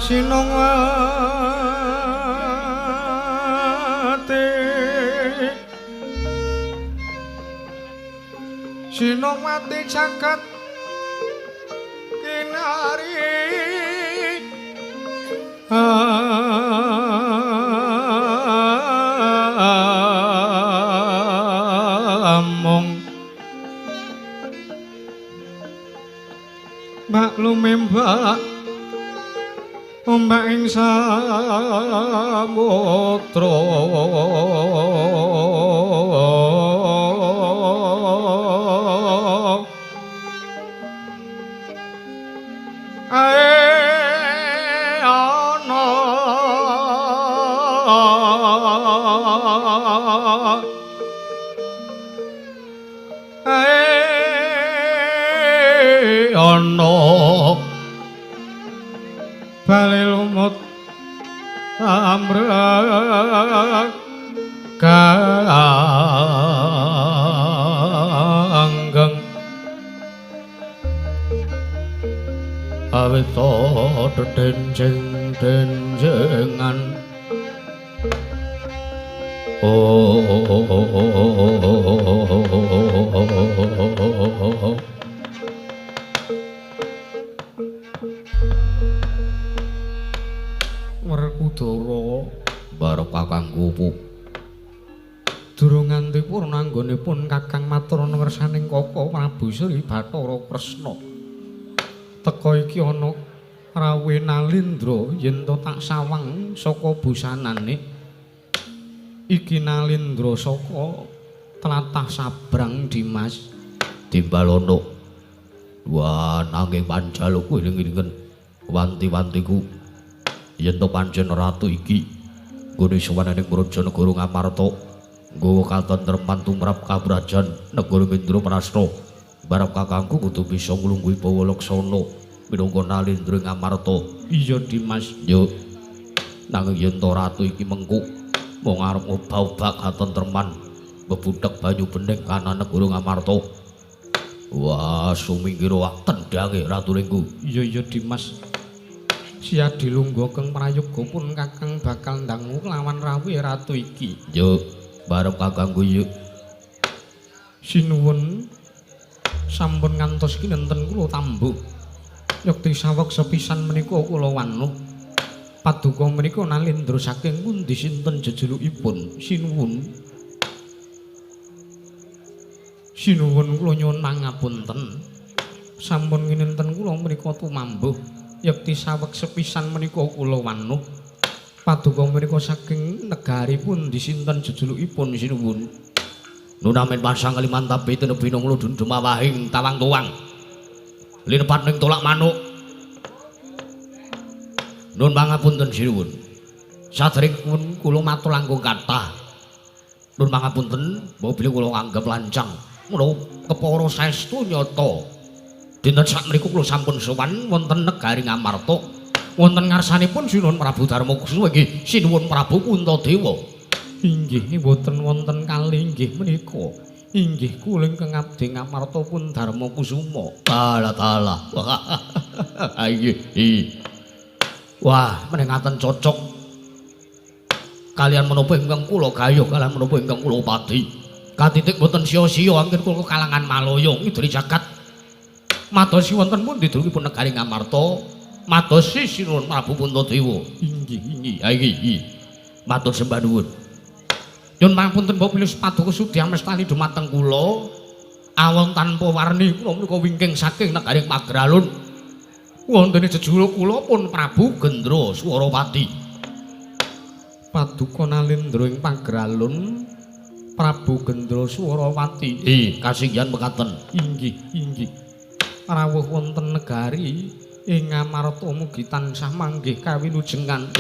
Sinongwati Sinongwati jagat kinari among maklume mbak ombak ing samudra. Ana bali lumut amrek ganggeng awit dedenceng-dencengan. Oh, Werkudara barep kakangku opo durung nganti purna anggonipun kakang matur ngersaning Koko Prabu Sri Bathara Kresna. Teka iki ana rawuhe Nalindra yen to tak sawang saka busanane. Iki Nalindra saka tlatah Sabrang Dimas. Timbalono. Wah, nanging panjalukku eling-elingen wanti-wantiku. Yen to pancen ratu iki nggone sowan ning Brajanegara Ngamarta nggawa katentreman tumrap kabrajan negara Indraprasta. Barep kakangku kudu bisa nglungguhi bawa laksana minangka Nalindra Ngamarta. Iya Dimas, yo. Nanging yen to ratu iki mengku mung arep ngobah-obah katentreman bebudhek banyu bening kana negara Ngamarta. Wah, sumingkir wak tendhange ratu lingku. Iya iya Dimas. Siadi lungguh prayoga pun kakang bakal ndangu lawan rawuhe ratu iki. Yo, barep kakangku yo. Sinuwun sampun ngantos kinenten kula tambuh. Yekti saweg sepisan menika kula wanuh. Paduka menika Nalindra saking pundi sinten jejulukipun? Sinuwun. Sinuwun kula nyuwun pangapunten. Sampun kinenten kula menika tumambuh. Yekti saweg sepisan menika kula wanuh. Paduka menika saking negari pundi sinten jejulukipun sinuwun? Nunamen pasang kalimantabe tenebi nang ludun dumawahing tawang tuwang. Linepat ning tolak manuk. Nun pangapunten sinuwun. Saderengipun kula matur langkung kathah. Nun pangapunten, mbok bilih kula anggep lancang. Mula kepara saestu nyata. Dinten sakmeniku kula sampun sowan wonten negari Ngamarta. Wonten ngarsanipun Sinuwun Prabu Darmakusuma inggih Sinuwun Prabu Puntadewa. Inggih mboten wonten kalih inggih menika. Inggih kula ingkang abdi Ngamarta pun Darmakusuma. Talah talah. Inggih. Wah, menika ngaten cocok. Kalian menapa ingkang kula gayuh kalian menapa ingkang kula padi. Katitik mboten sia-sia anggen kula kalangan malaya ngiduri jagat. Madosi wonten pundi durungipun negari Ngamarta? Madosi Sinuwun Prabu Puntadewa. Inggih, inggih. Ha iki. Matur sembah nuwun. Nyuwun pangapunten mbok bilih paduka sudi amestani dumateng kula. Awon tanpa warni kula menika wingking saking negari Pageralun. Wontene jejuluk kula pun Prabu Gendra Swarawati. Paduka Nalindra ing Pageralun Prabu Gendra Swarawati. Kasinggihan mekaten. Inggih, inggih. Rawuh wonten negari ing Ngamarta mugi tansah manggih kawilujengan.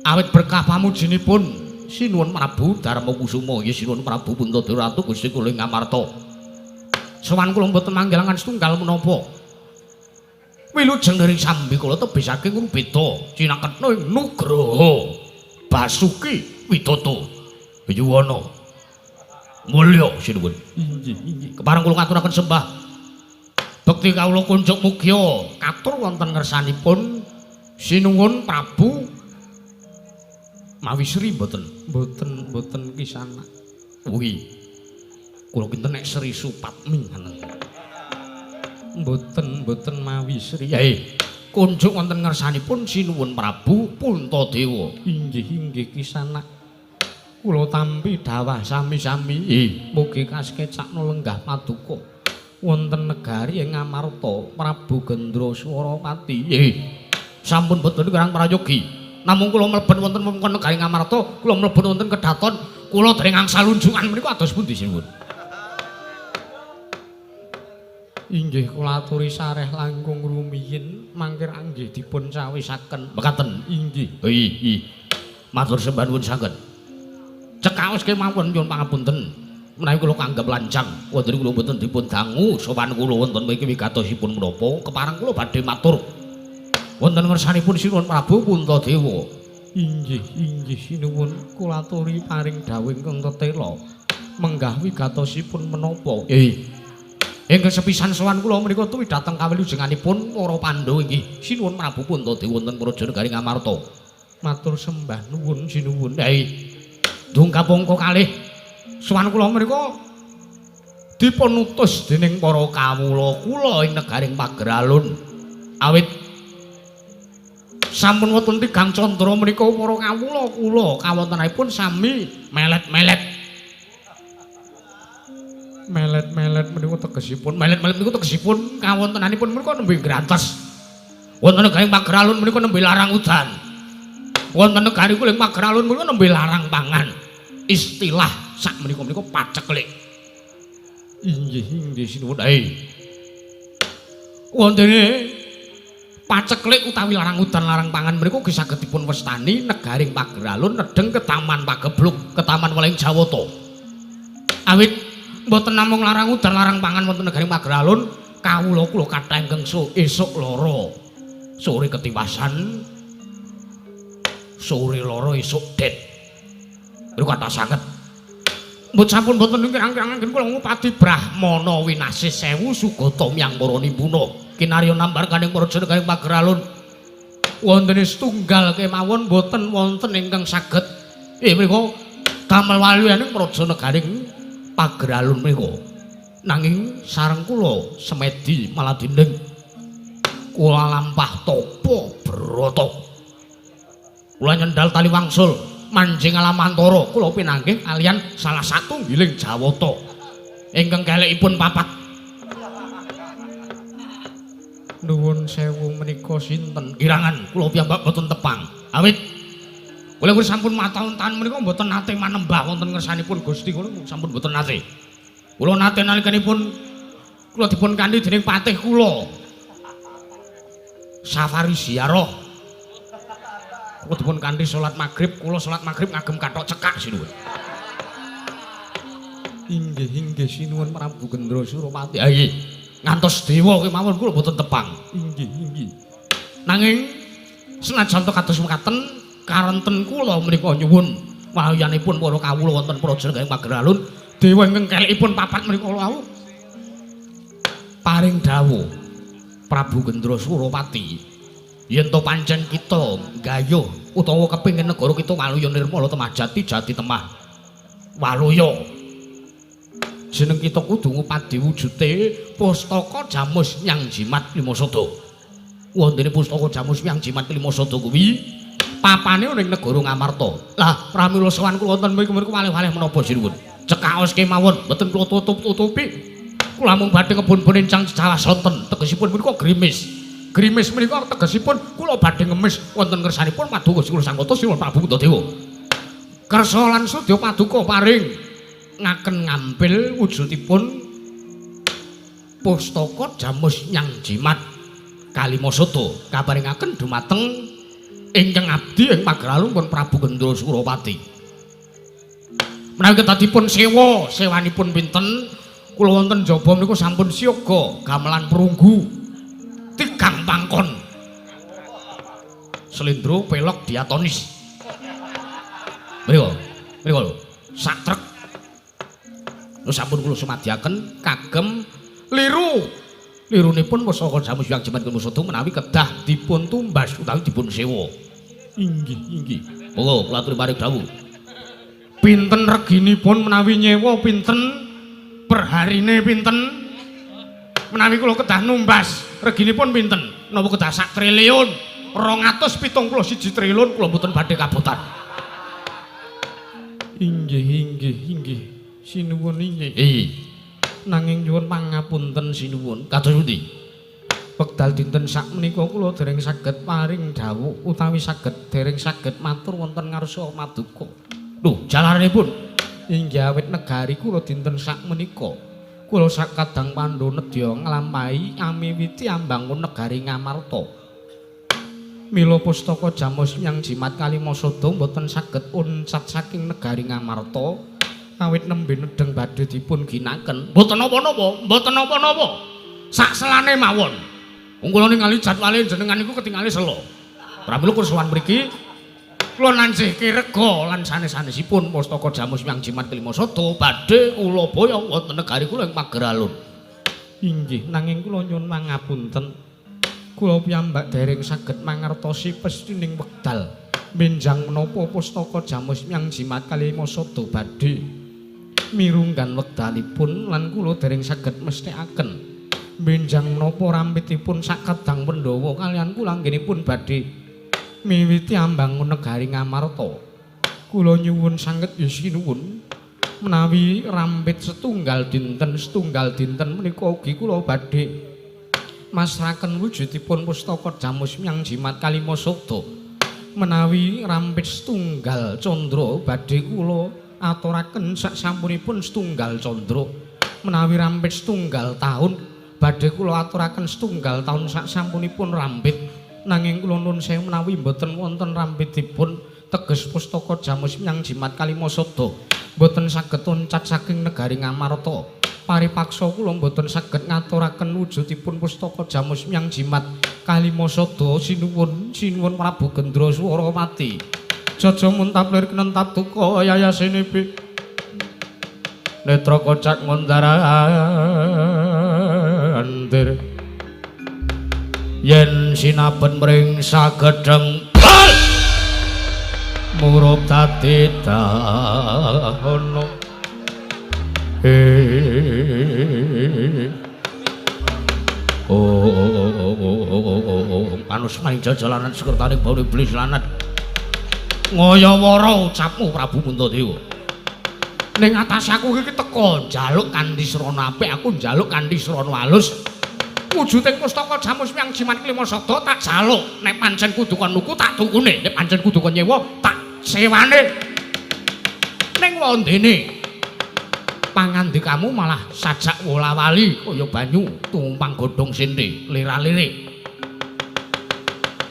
Awit berkah pamujinipun Sinuwun Prabu Darmakusuma inggih Sinuwun Prabu Puntadewa Ratu Gusti kula ing Ngamarta. Sowan kula mboten manggilangan setunggal menapa. Wilujeng dari sambi kula tebih saking Rubeda cinaketna ing Nugraha Basuki Widodo Yuwana mulya sinuwun. Inggih, inggih. Kepareng kula ngaturaken sembah bekti kawula kunjuk mugya katur wonten ngersanipun Sinuwun Prabu Mawi Sri mboten mboten mboten kisanak. Kuwi kula kinten nek Sri Supatmi ngoten. Mboten mboten Mawi Sri. Kunjuk wonten ngersanipun Sinuwun Prabu Puntadewa. Inggih inggih kisanak. Kula tampi dawah sami-sami. Mugi kasekecakna lenggah paduka wonten negari ing Ngamarta Prabu Gendra Swarawati. Sampun boten kirang prayogi. Namung kula mlebet wonten wewengkon negari Ngamarta, kula mlebet wonten kedaton, kula dereng angsal lunjungan menika ados pundi sinuwun? Inggih kula aturi sareh langkung rumiyin mangke inggih dipun cawisaken. Mekaten. Inggih. Inggih. Matur sembah nuwun sanget. Cekaos kemawon nyuwun pangapunten. Menawi kula kanggep lancang, wonten kula mboten dipun dangu sowan kula wonten mriki wigatosipun menapa kepareng kula badhe matur. Wonten ngersanipun Sinuwun Prabu Puntadewa. Inggih, inggih sinuwun kula aturi paring dawuh ingkang tetela. Menggah wigatosipun menapa? Ingkang sepisan sowan kula menika tuwi dhateng kawilujenganipun para Pandhawa inggih Sinuwun Prabu Puntadewa wonten Praja Negari Ngamarta. Matur sembah nuwun sinuwun. Dungkap angka kalih sowan kula menika dipun utus dening para kawula kula ing negaring Pageralun. Awit sampun wonten tigang candra menika para kawula kula kawontenanipun sami melet-melet. Melet-melet menika tegesipun melet-melet niku tegesipun kawontenanipun menika nembe grantes. Wonten negaring Pageralun menika nembe larang udan. Wonten negari kula ing Pageralun menika nembe larang pangan. Istilah sak menika menika paceklik. Inggih, inggih sinuwun. Wontene paceklik utawi larang udan larang pangan menika ugi saged dipun wastani negaring Pageralun nedheng ketaman Pagebluk, ketaman Weling Jawata. Awit mboten namung larang udan larang pangan wonten negaring Pageralun, kawula kula kathah ingkang esuk lara, sore ketiwasan, sore lara esuk det. Niku kathah sanget. Mbut sampun boten kirang-kirang anggen kula ngupadi brahmana winasih sewu sugata miyang para nimbuna. Kinarya nambar kaning praja negaring Pageralun. Wontene setunggal kemawon boten wonten ingkang saged menika damel waluyaning praja negaring Pageralun menika. Nanging sareng kula semedi maladining kula lampah tapa brata. Kula nyendal tali wangsul manjing alamantara kula pinanggih kaliyan salah satunggiling Jawata ingkang kelekipun papat. Nuwun sewu menika sinten? Kirangan kula piyambak boten tepang. Awit kula sampun mataun-taun menika mboten nate manembah wonten ngersanipun Gusti kula sampun mboten nate. Kula nate nalikanipun kula dipun kanthi dening patih kula. Safari ziarah. Kula dipun kanthi salat magrib, kula salat magrib ngagem kathok cekak sinuwun. Inggih, inggih sinuwun Prabu Gendra Surapati. Ha nggih. Ngantos dewa kemawon kula mboten tepang. Inggih, inggih. Nanging senajan to kados mekaten karenten kula menika nyuwun waluyanipun para kawula wonten praja negari Pageralun, dewa ingkang kelekipun papat menika wau paring dawuh Prabu Gendra Surapati yen to pancen kita gayuh utawa kepengin negara kita waluya nirmala temah jati jati temah waluya, jeneng kita kudu ngupadi wujute pustaka Jamus Nyang Jimat Limasada. Wontene pustaka Jamus Nyang Jimat Limasada kuwi papane ning negara Ngamarta. Lah pramila sowan kula wonten mriku mriku waleh-waleh menapa sinuwun? Cekaos kemawon mboten kula tutup-tutupi. Kula mung badhe kebun-bun encang cecawah sonten tegesipun punika grimis. Grimis menika tegesipun kula badhe ngemis wonten ngersanipun paduka Gusti Kula Sangkata Sinuwun Prabu Puntadewa. Kersa lan sudya paduka paring ngaken ngampil wujudipun pustaka Jamus Nyang Jimat Kalimasada kaparingaken dumateng ingkang abdi ing Pageralun pun Prabu Gendra Surapati. Menawi kedadipun sewa, sewanipun pinten? Kula wonten jaba menika sampun siaga gamelan perunggu tigang pangkon. Slendro pelok diatonis. Mriku, mriku lho, sak trek. Lho sampun kula sumadiaken kagem liru. Lirunipun pusaka Jamus Hyang Jimat Kalimasada menawi kedah dipun tumbas utawi dipun sewa. Inggih, inggih. Monggo kula aturi paring dawuh. Pinten reginipun menawi nyewa pinten? Perharine pinten? Menawi kula kedah numbas reginipun pinten? Napa kedah sak triliun? 271 triliun kula mboten badhe kabotan. Inggih, inggih, inggih. Sinuwun inggih. Nanging nyuwun pangapunten sinuwun. Kados pundi? Wekdal dinten sakmenika kula dereng saged paring dawuh utawi saged dereng saged matur wonten ngarsa paduka. Lho, jalaranipun inggih awit negari kula dinten sakmenika kula sakadang pandhu nedya nglampahi amiwiti ambangun negari Ngamarta. Mila pustaka Jamus Miang Jimat Kalimasada mboten saged uncat saking negari Ngamarta awit nembe nedheng badhe dipun ginaken. Mboten napa-napa, mboten napa-napa. Sak selane mawon. Wong kula ningali jadwale jenengan niku ketingale selo. Pramila kula sowan mriki kula nansihke rega lan sanes-sanesipun pustaka Jamus Miang Jimat Kalimasada badhe kula boyong wonten negari kula ing Pageralun. Inggih, nanging kula nyuwun pangapunten. Kula piyambak dereng saged mangertosi pestining wekdal benjang menapa pustaka Jamus Miang Jimat Kalimasada badhe mirunggan wekdalipun lan kula dereng saged mesthekaken benjang menapa rampitipun sakadang Pandhawa kaliyan kula anggenipun badhe miwiti ambangun negari Ngamarta. Kula nyuwun sanget sinuwun menawi rampit setunggal dinten menika ugi kula badhe masraken wujudipun pustaka Jamus Miang Jimat Kalimasada. Menawi rampit setunggal candra badhe kula aturaken saksampunipun setunggal candra. Menawi rampit setunggal taun badhe kula aturaken setunggal taun saksampunipun rampit. Nanging kula nuwun sewu menawi mboten wonten rampitipun teges pustaka Jamus Miang Jimat Kalimasada mboten saged loncat saking negari Ngamarta. Paripaksa kula mboten saged ngaturaken wujudipun pustaka Jamus Miang Jimat Kalimasada. Sinuwun sinuwun Prabu Gendra Swarawati. Jaja muntap lir kenentap duka yayasene bi netra kocak ngondarandir yen sinaben mring sagedheng murup dadi dahana. Oh, panus maing jajalanan sekertaning bau iblis lanat ngoyowara ucapmu Prabu Puntadewa. Ning atas aku iki teko njaluk kanthi srana apik, aku njaluk kanthi srana alus. Wujuding pustaka Jamus Miang Jimat Kalimasada tak jaluk. Nek pancen kudu kon nuku tak tukune, nek pancen kudu kon nyewa tak sewane. Ning wondene pangandikamu malah sajak wola-wali kaya banyu tumpang godhong sente lira-lire.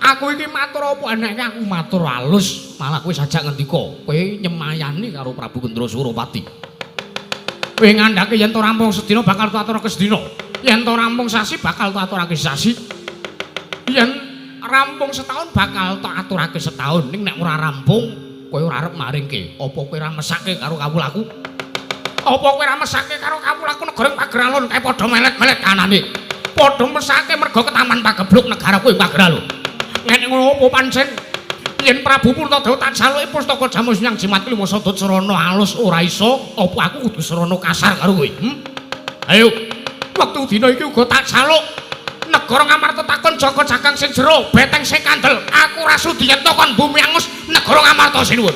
Aku iki matur apa eneke aku matur alus, malah kowe sajak ngendika, kowe nyemayani karo Prabu Gendra Surapati. Kowe ngandhake yen to rampung sedina bakal tak aturake sedina, yen to rampung sasi bakal tak aturake sasi, yen rampung setahun bakal tak aturake setahun. Ning nek ora rampung kowe ora arep maringke. Apa kowe ora mesake karo kawulaku? Apa kowe ora mesake karo kawulaku negara Pageralun kae padha melet-melet kanane. Padha mesake mergo ketaman pagebluk negaraku ing Pageralun. Ngene ngono apa pancen yen Prabu Puntadewa tak jaluki pustaka Jamus Miang Jimat Kalimasada srana alus ora iso, apa aku kudu srana kasar karo kowe? Ayo, wektu dina iki uga tak jaluk negara Ngamarta takon jaga jagang sing jero, beteng sing kandel. Aku ora sudi yen kon bumi angus negara Ngamarta sinuwun.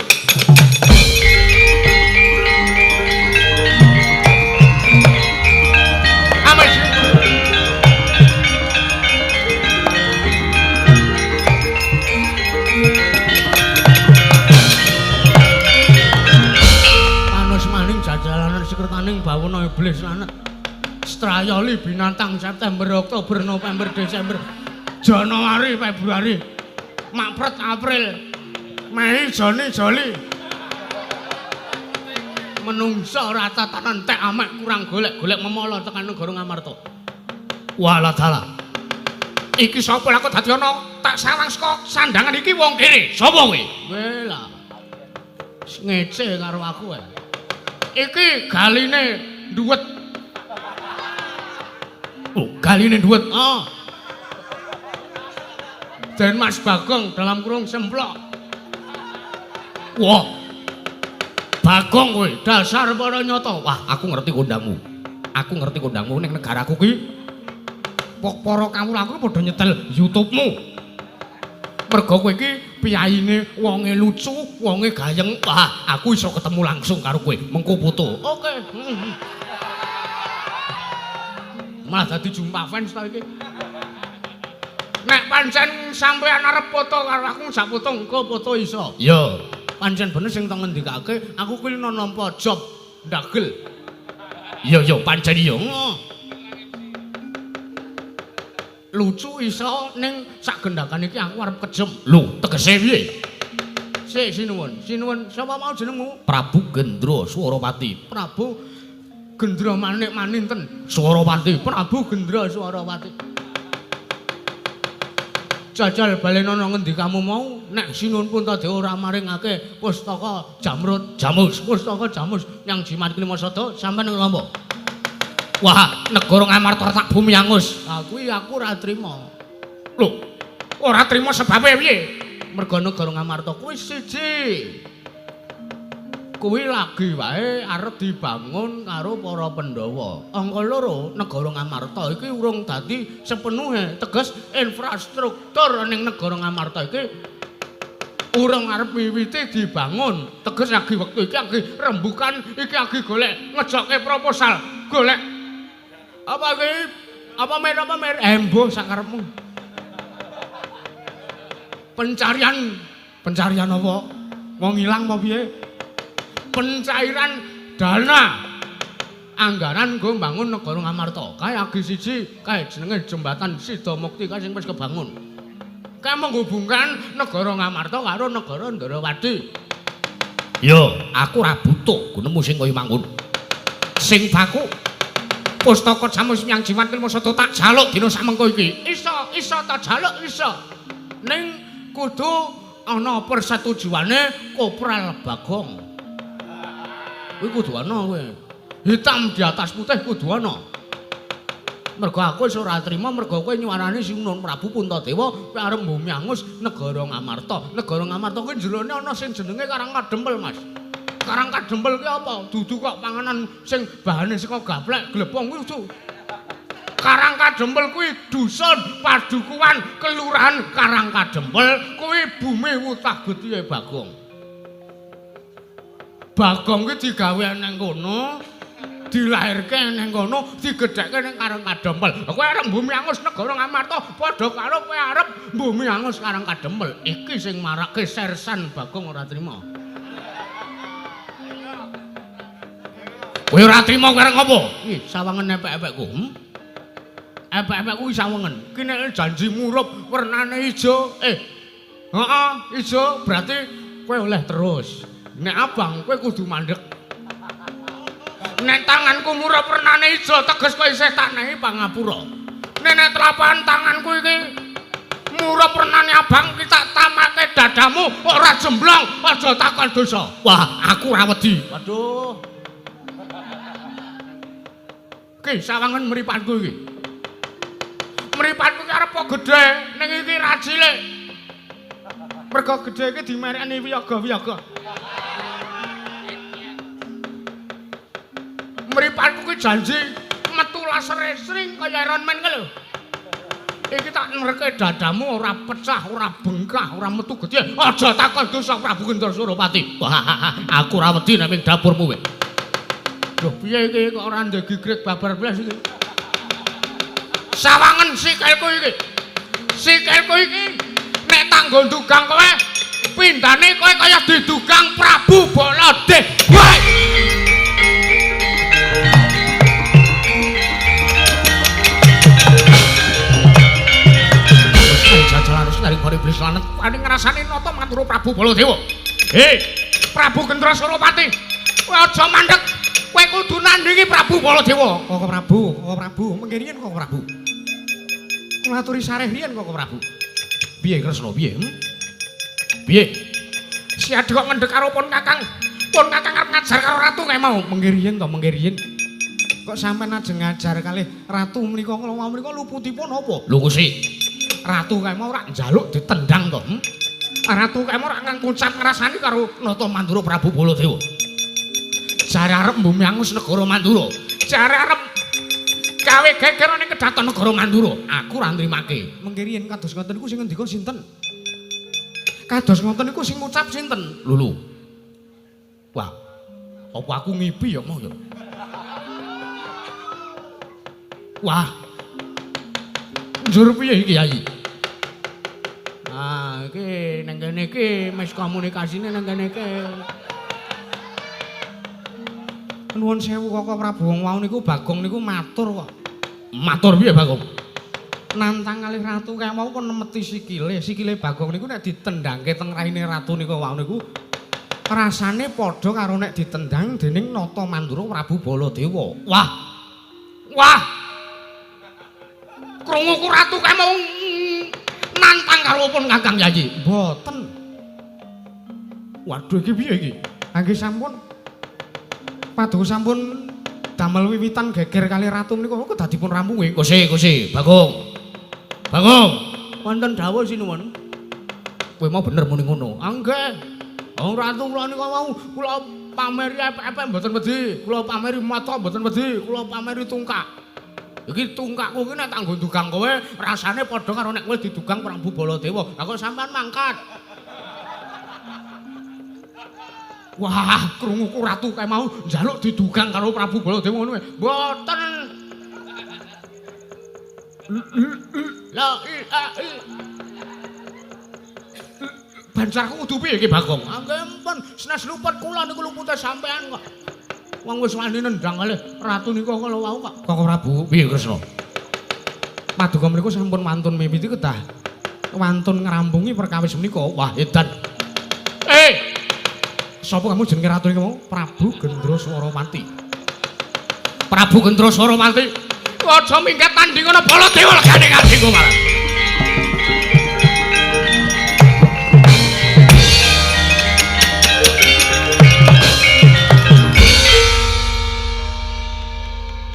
Sekretaning bawana iblis lanat Strayoli binatang September, Oktober, November, Desember, Januari, Februari, Maret, April, Mei, Juni, Juli. Menungso ora tatanan entek amek kurang golek-golek memala tekan negara Ngamarta. Walah dalah. Iki sapa lha kok dadi ana tak sawang saka sandangan iki wong kene. Sapa kowe? Weh lah. Ngece karo aku ae. Iki galine nduwet. Oh, galine nduwet. Oh. Den Mas Bagong dalam kurung semplok. Wah. Bagong kowe dasar para nyata. Wah, aku ngerti kondangmu. Aku ngerti kondangmu ning negaraku ki. Pok para kawulaku padha nyetel YouTube-mu. Mergo kowe iki piyayine wonge lucu, wonge gayeng. Wah, aku iso ketemu langsung karo kowe. Mengko foto. Oke. Malah dadi jumpa fans ta iki. Nek pancen sampean arep foto karo aku sak foto engko foto iso. Iya. Pancen bener sing tak ngendikake, aku kuwi nampa job ndagel. Iya, iya, pancen iya. Lucu iso ning sak gendhakan iki aku arep kejem. Lho, tegese piye? Sik sinuwun. Sinuwun sapa mau jenengmu? Prabu Gendra Swarawati. Prabu Gendra Manik Maninten. Swarawati. Prabu Gendra Swarawati. Jajal balenono ngendikamu mau nek Sinuwun Puntadewa ora maringake pustaka Jamrut, Jamus, pustaka Jamus yang jimat klima sada sampeyan nglombo. Wah, negara Ngamarta tak bumi angus. Ha kuwi aku ora trima. Lho, ora trima sebabe piye? Mergo negara Ngamarta kuwi siji. Kuwi lagi wae arep dibangun karo para Pandhawa. Angka loro, negara Ngamarta iki urung dadi sepenuhe. Teges infrastruktur ning negara Ngamarta iki urung arep wiwiti dibangun. Teges lagi wektu iki lagi rembukan, iki lagi golek ngejokke proposal, golek apa iki? Apa mer embuh sakarepmu. Pencarian apa? Wong ilang apa piye? Pencairan dana anggaran nggo mbangun negara Ngamarta. Kae agi siji, kae jenenge Jembatan Sidamukti kae sing wis kebangun. Kae menghubungkan negara Ngamarta karo negara Ndrawati. Yo, aku ora butuh gunemu sing kaya mangkono. Sing baku pustaka Jamus yang jimat ilmu sada tak jaluk dina samengko iki. Iso, iso tak jaluk iso. Ning kudu ana persetujuane Kopral Bagong. Kuwi kudu ana kowe. Hitam di atas putih kudu ana. Mergo aku wis ora trima mergo kowe nyuwarani Sinuwun Prabu Puntadewa kowe arep mbumi angus negara Ngamarta. Negara Ngamarta kuwi jerone ana sing jenenge Karang Kadempel, Mas. Karang Kadempel ki apa? Dudu kok panganan sing bahane saka gaplek glepung kuwi dudu. Karang Kadempel kuwi dusun padukuhan kelurahan Karang Kadempel kuwi bumi wutah getihe Bagong. Bagong kuwi digawe nang kono, dilahirke nang kono, digedhekke nang Karang Kadempel. Kowe arep mbumi angus negara Ngamarta padha karo kowe arep mbumi angus Karang Kadempel. Iki sing marake Sersan Bagong ora trima. Kowe ora trima kowe arep ngopo? Ih, sawangen epek-epekku. Epek-epekku iki sawangen. Ki nek janji murup wernane ijo, heeh, ijo berarti kowe oleh terus. Nek abang kowe kudu mandek. Nek tanganku murup wernane ijo teges kowe isih tak nehi pangapura. Nek nek telapan tanganku iki murup wernane abang ki tak tamake dadamu ora jemblong, aja takon dosa. Wah, aku ora wedi. Waduh. Ki sawangen mripatku iki. Mripatku ki arep gedhe ning iki ra cilik. Mergo gedhe iki dimerekni wiyaga-wiyaga. Mripatku ki janji metu lasere sring kaya Iron Man ki lho. Iki tak nerke dadamu ora pecah, ora bengkah, ora metu gedhe. Aja takon dosa Prabu Gendra Surapati. Wah, aku ora wedi nek ing dapurmu kowe. Lho piye iki kok ora ndek gigrik babar blas iki? Sawangen sikilku iki. Sikilku iki nek tak nggo ndugang kowe, pindane kowe kaya didugang Prabu Baladewa. Jajal harus naring kore iblis lanet wani ngrasani nata maturu Prabu Baladewa. Hei, Prabu Gendra Surapati, kowe aja mandek. Kowe kudu nandhingi Prabu Baladewa. Koko Prabu, Koko Prabu, mengke riyen Koko Prabu. Ngaturi sareh riyen Koko Prabu. Piye Kresna, piye? Piye? Si Adi kok ngendhek karo pun Kakang. Pun Kakang arep ngajar karo ratu kae mau. Mengke riyen to, mengke riyen. Kok sampean ajeng ngajar kalih ratu menika kala wau menika luputipun apa? Lho Gusti, ratu kae mau ora njaluk ditendang to. Ratu kae mau ora ngucap ngrasani karo Nata Mandura Prabu Baladewa. Jare arep mbumi angus negara Mandura. Jare arep gawe geger ning kedaton negara Mandura. Aku ora nrimake. Mengke riyen kados ngoten niku sing ngendika sinten? Kados ngoten niku sing ngucap sinten? Lho lho. Wah. Apa aku ngipi ya mau ya? Wah. Njur piye iki, Yai? Ah, iki nang kene iki miskomunikasine nang kene iki. Nuwun sewu Koko Prabu, wong wau niku Bagong niku matur kok. Matur piye Bagong? Nantang kalih ratu kaya mau kon nemeti sikile, sikile Bagong niku nek ditendangke teng raine ratu niku wau niku rasane padha karo nek ditendang dening Nata Mandura Prabu Baladewa. Wah. Wah. Krunguku ratu kaya mau nantang karo pun Kakang Yayi. Mboten. Waduh iki piye iki? Nggih sampun. Paduka sampun damel wiwitan geger kali ratu menika kok dadi pun rampunge. Kusi, kusi, Bagong. Bagong, wonten dawuh sinuwun. Kowe mau bener muni ngono. Ah nggih. Wong ratu kula nika wau kula pameri epek-epek mboten wedi, kula pameri mata mboten wedi, kula pameri tungkak. Iki tungkakku iki nek tak nggo dugang kowe rasane padha karo nek kowe didugang Prabu Baladewa. Lah kok sampean mangkat. Wah, krunguku ratu kae mau njaluk didugang karo Prabu Baladewa ngono. Mboten. La bancarku kudu piye iki Bagong? Nggih mpun, senes luput kula niku lupute sampean kok. Wong wis wani nendang kalih ratu nika kala wau kok. Koko Prabu, piye Kresna? Paduka mriku sampun wantun mimiti kedah wantun ngrampungi perkawis menika. Wah, edan. Sapa kamu jenenge ratu iki mau? Prabu Gendraswarawati. Prabu Gendraswarawati. Aja minggat tanding ana Baladewa legane kadingku malah.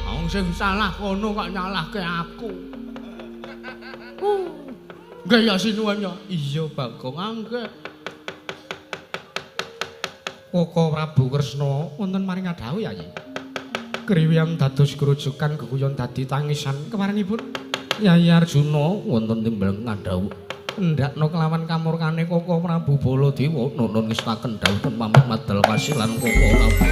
Wong sing salah kono kok nyalahke aku. Nggih ya sinuwun ya. Iya Bagong nggih. Koko Prabu Kresna wonten maring dawuh Yayi. Kriwiyan dados grojogan geguyon dadi tangisan keparenipun Yayi Arjuna wonten timbal ngadhawuh endakno kelawan kamurkane Koko Prabu Baladewa nunun ngestaken dawuh pamit madal kasilan Koko Prabu.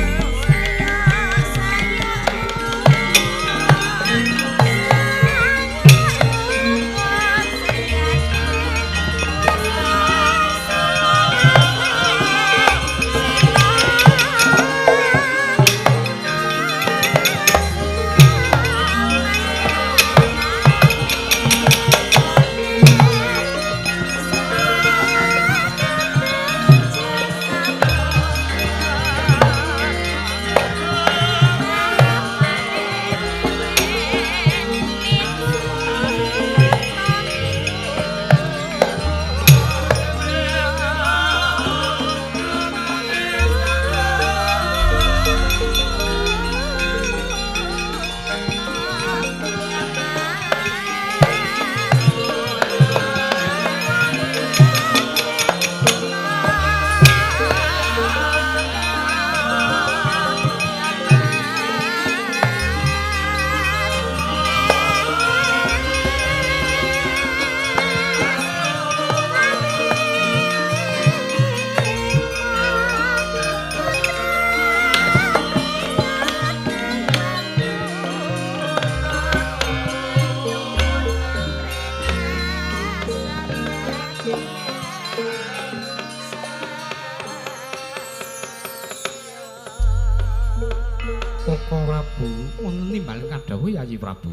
Koko Prabu wonten timbal kadhawuh Yayi Prabu.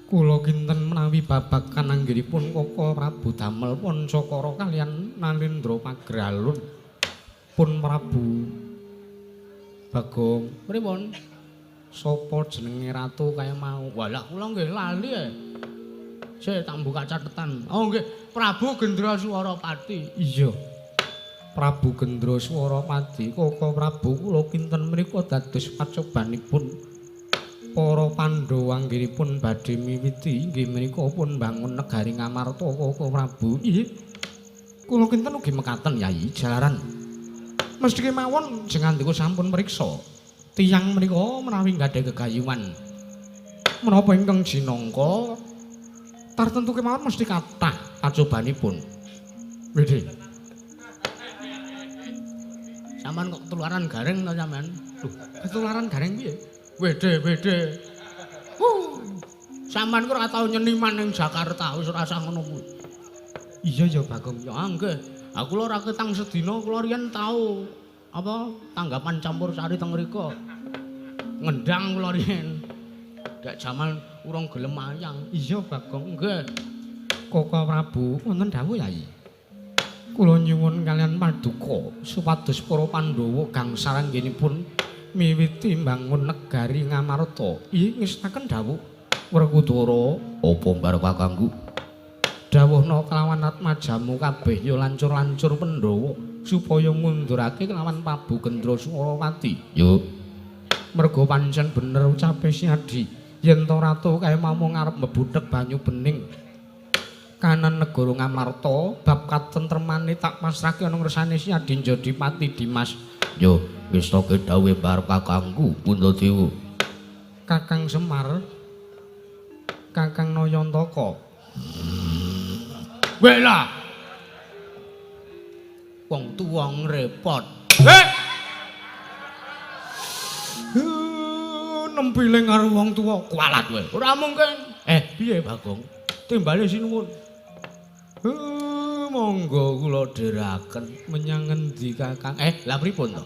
Kula kinten menawi babagan anggenipun Koko Prabu damel Pancakara kaliyan Nalendra Pagralun pun Prabu Bagong pripun? Sapa jenenge ratu kaya mau? Walah kula nggih lali e. Sik tak buka catetan. Oh nggih, Prabu Gendraswarapati. Iya. Prabu Gendraswarapati, Koko Prabu kula kinten menika dados pacobanipun para Pandhawa anggenipun badhe miwiti inggih menika pun bangun negari Ngamarta Koko Prabu. Nggih. Kula kinten ugi mekaten Yayi jalaran. Mesti kemawon jengandika sampun mriksa. Tiyang menika menawi gadhah gegayuhan menapa ingkang jinangka tartentu kemawon mesti kathah pacobanipun. Widih. Sampeyan kok ketularan gareng to sampean? Lho, ketularan gareng piye? Wede, wede. Sampeyan ku ora tau nyeniman ning Jakarta, wis ora usah ngono kuwi. Iya ya Bagong. Ya nggih. Aku lho ora ketang sedina kula riyen tau apa tanggapan campur sari teng mriku. Ngendang kula riyen. Dek jaman urung gelem mayang. Iya, Bagong. Nggih. Koko Prabu wonten dawuh Yai. Kula nyuwun kaliyan paduka supados para Pandhawa gangsal anggenipun miwiti mbangun negari Ngamarta. Iya ngestaken dawuh Werkudara. Apa mbarep kakangku? Dawuhna kelawan atmajamu kabeh ya lancur-lancur Pandhawa supaya ngundurake kelawan Prabu Gendraswarawati. Yo. Merga pancen bener ucape Si Adi yen to ratu kae mau ngarep mbebuthek banyu bening kanan negara Ngamarta bab katentremane tak pasrahke ana ngersane Si Adi Jodipati Dimas. Yo, ngestake dawuhe mbarep kakangku Puntadewa. Kakang Semar, Kakang Nayantaka. Wela. Wong tuwa ngrepot. Heh. Nempiling karo wong tuwa kualat kowe. Ora mungkin. Piye Bagong? Timbale sinuwun. Monggo kula dheraken menyang ngendi Kakang? Lah pripun to?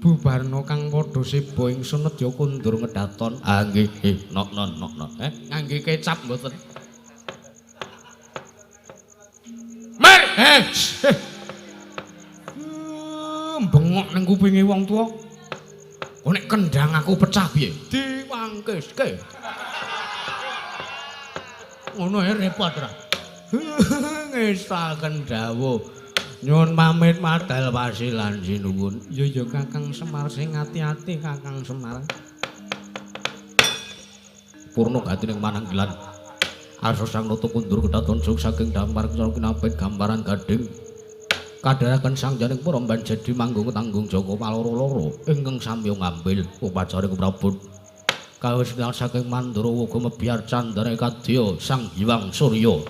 Bubarna kang padha seba ingsun nedya kundur ngedaton. Ah nggih, nok non nok non. Ngangge kecap mboten? Mer. Bengok ning kupinge wong tuwa. Kok nek kendang aku pecah piye? Diwangkeske. Ngono ae repot ra. Ngestaken dawuh. Nyuwun pamit madal pasilan sinuwun. Ya ya Kakang Semar sing ati-ati Kakang Semar. Purna gatining mananggilan. Asa sang nata kundur kedaton suk saking dampar cara kinapit gambaran gading. Kadharaken sang janing para banjadi manggung tanggung jaka paloro-loro ingkang samya ngambil upacara Prabu. Kawis saking Mandura uga mebyar candra kadya Sang Hyang Surya.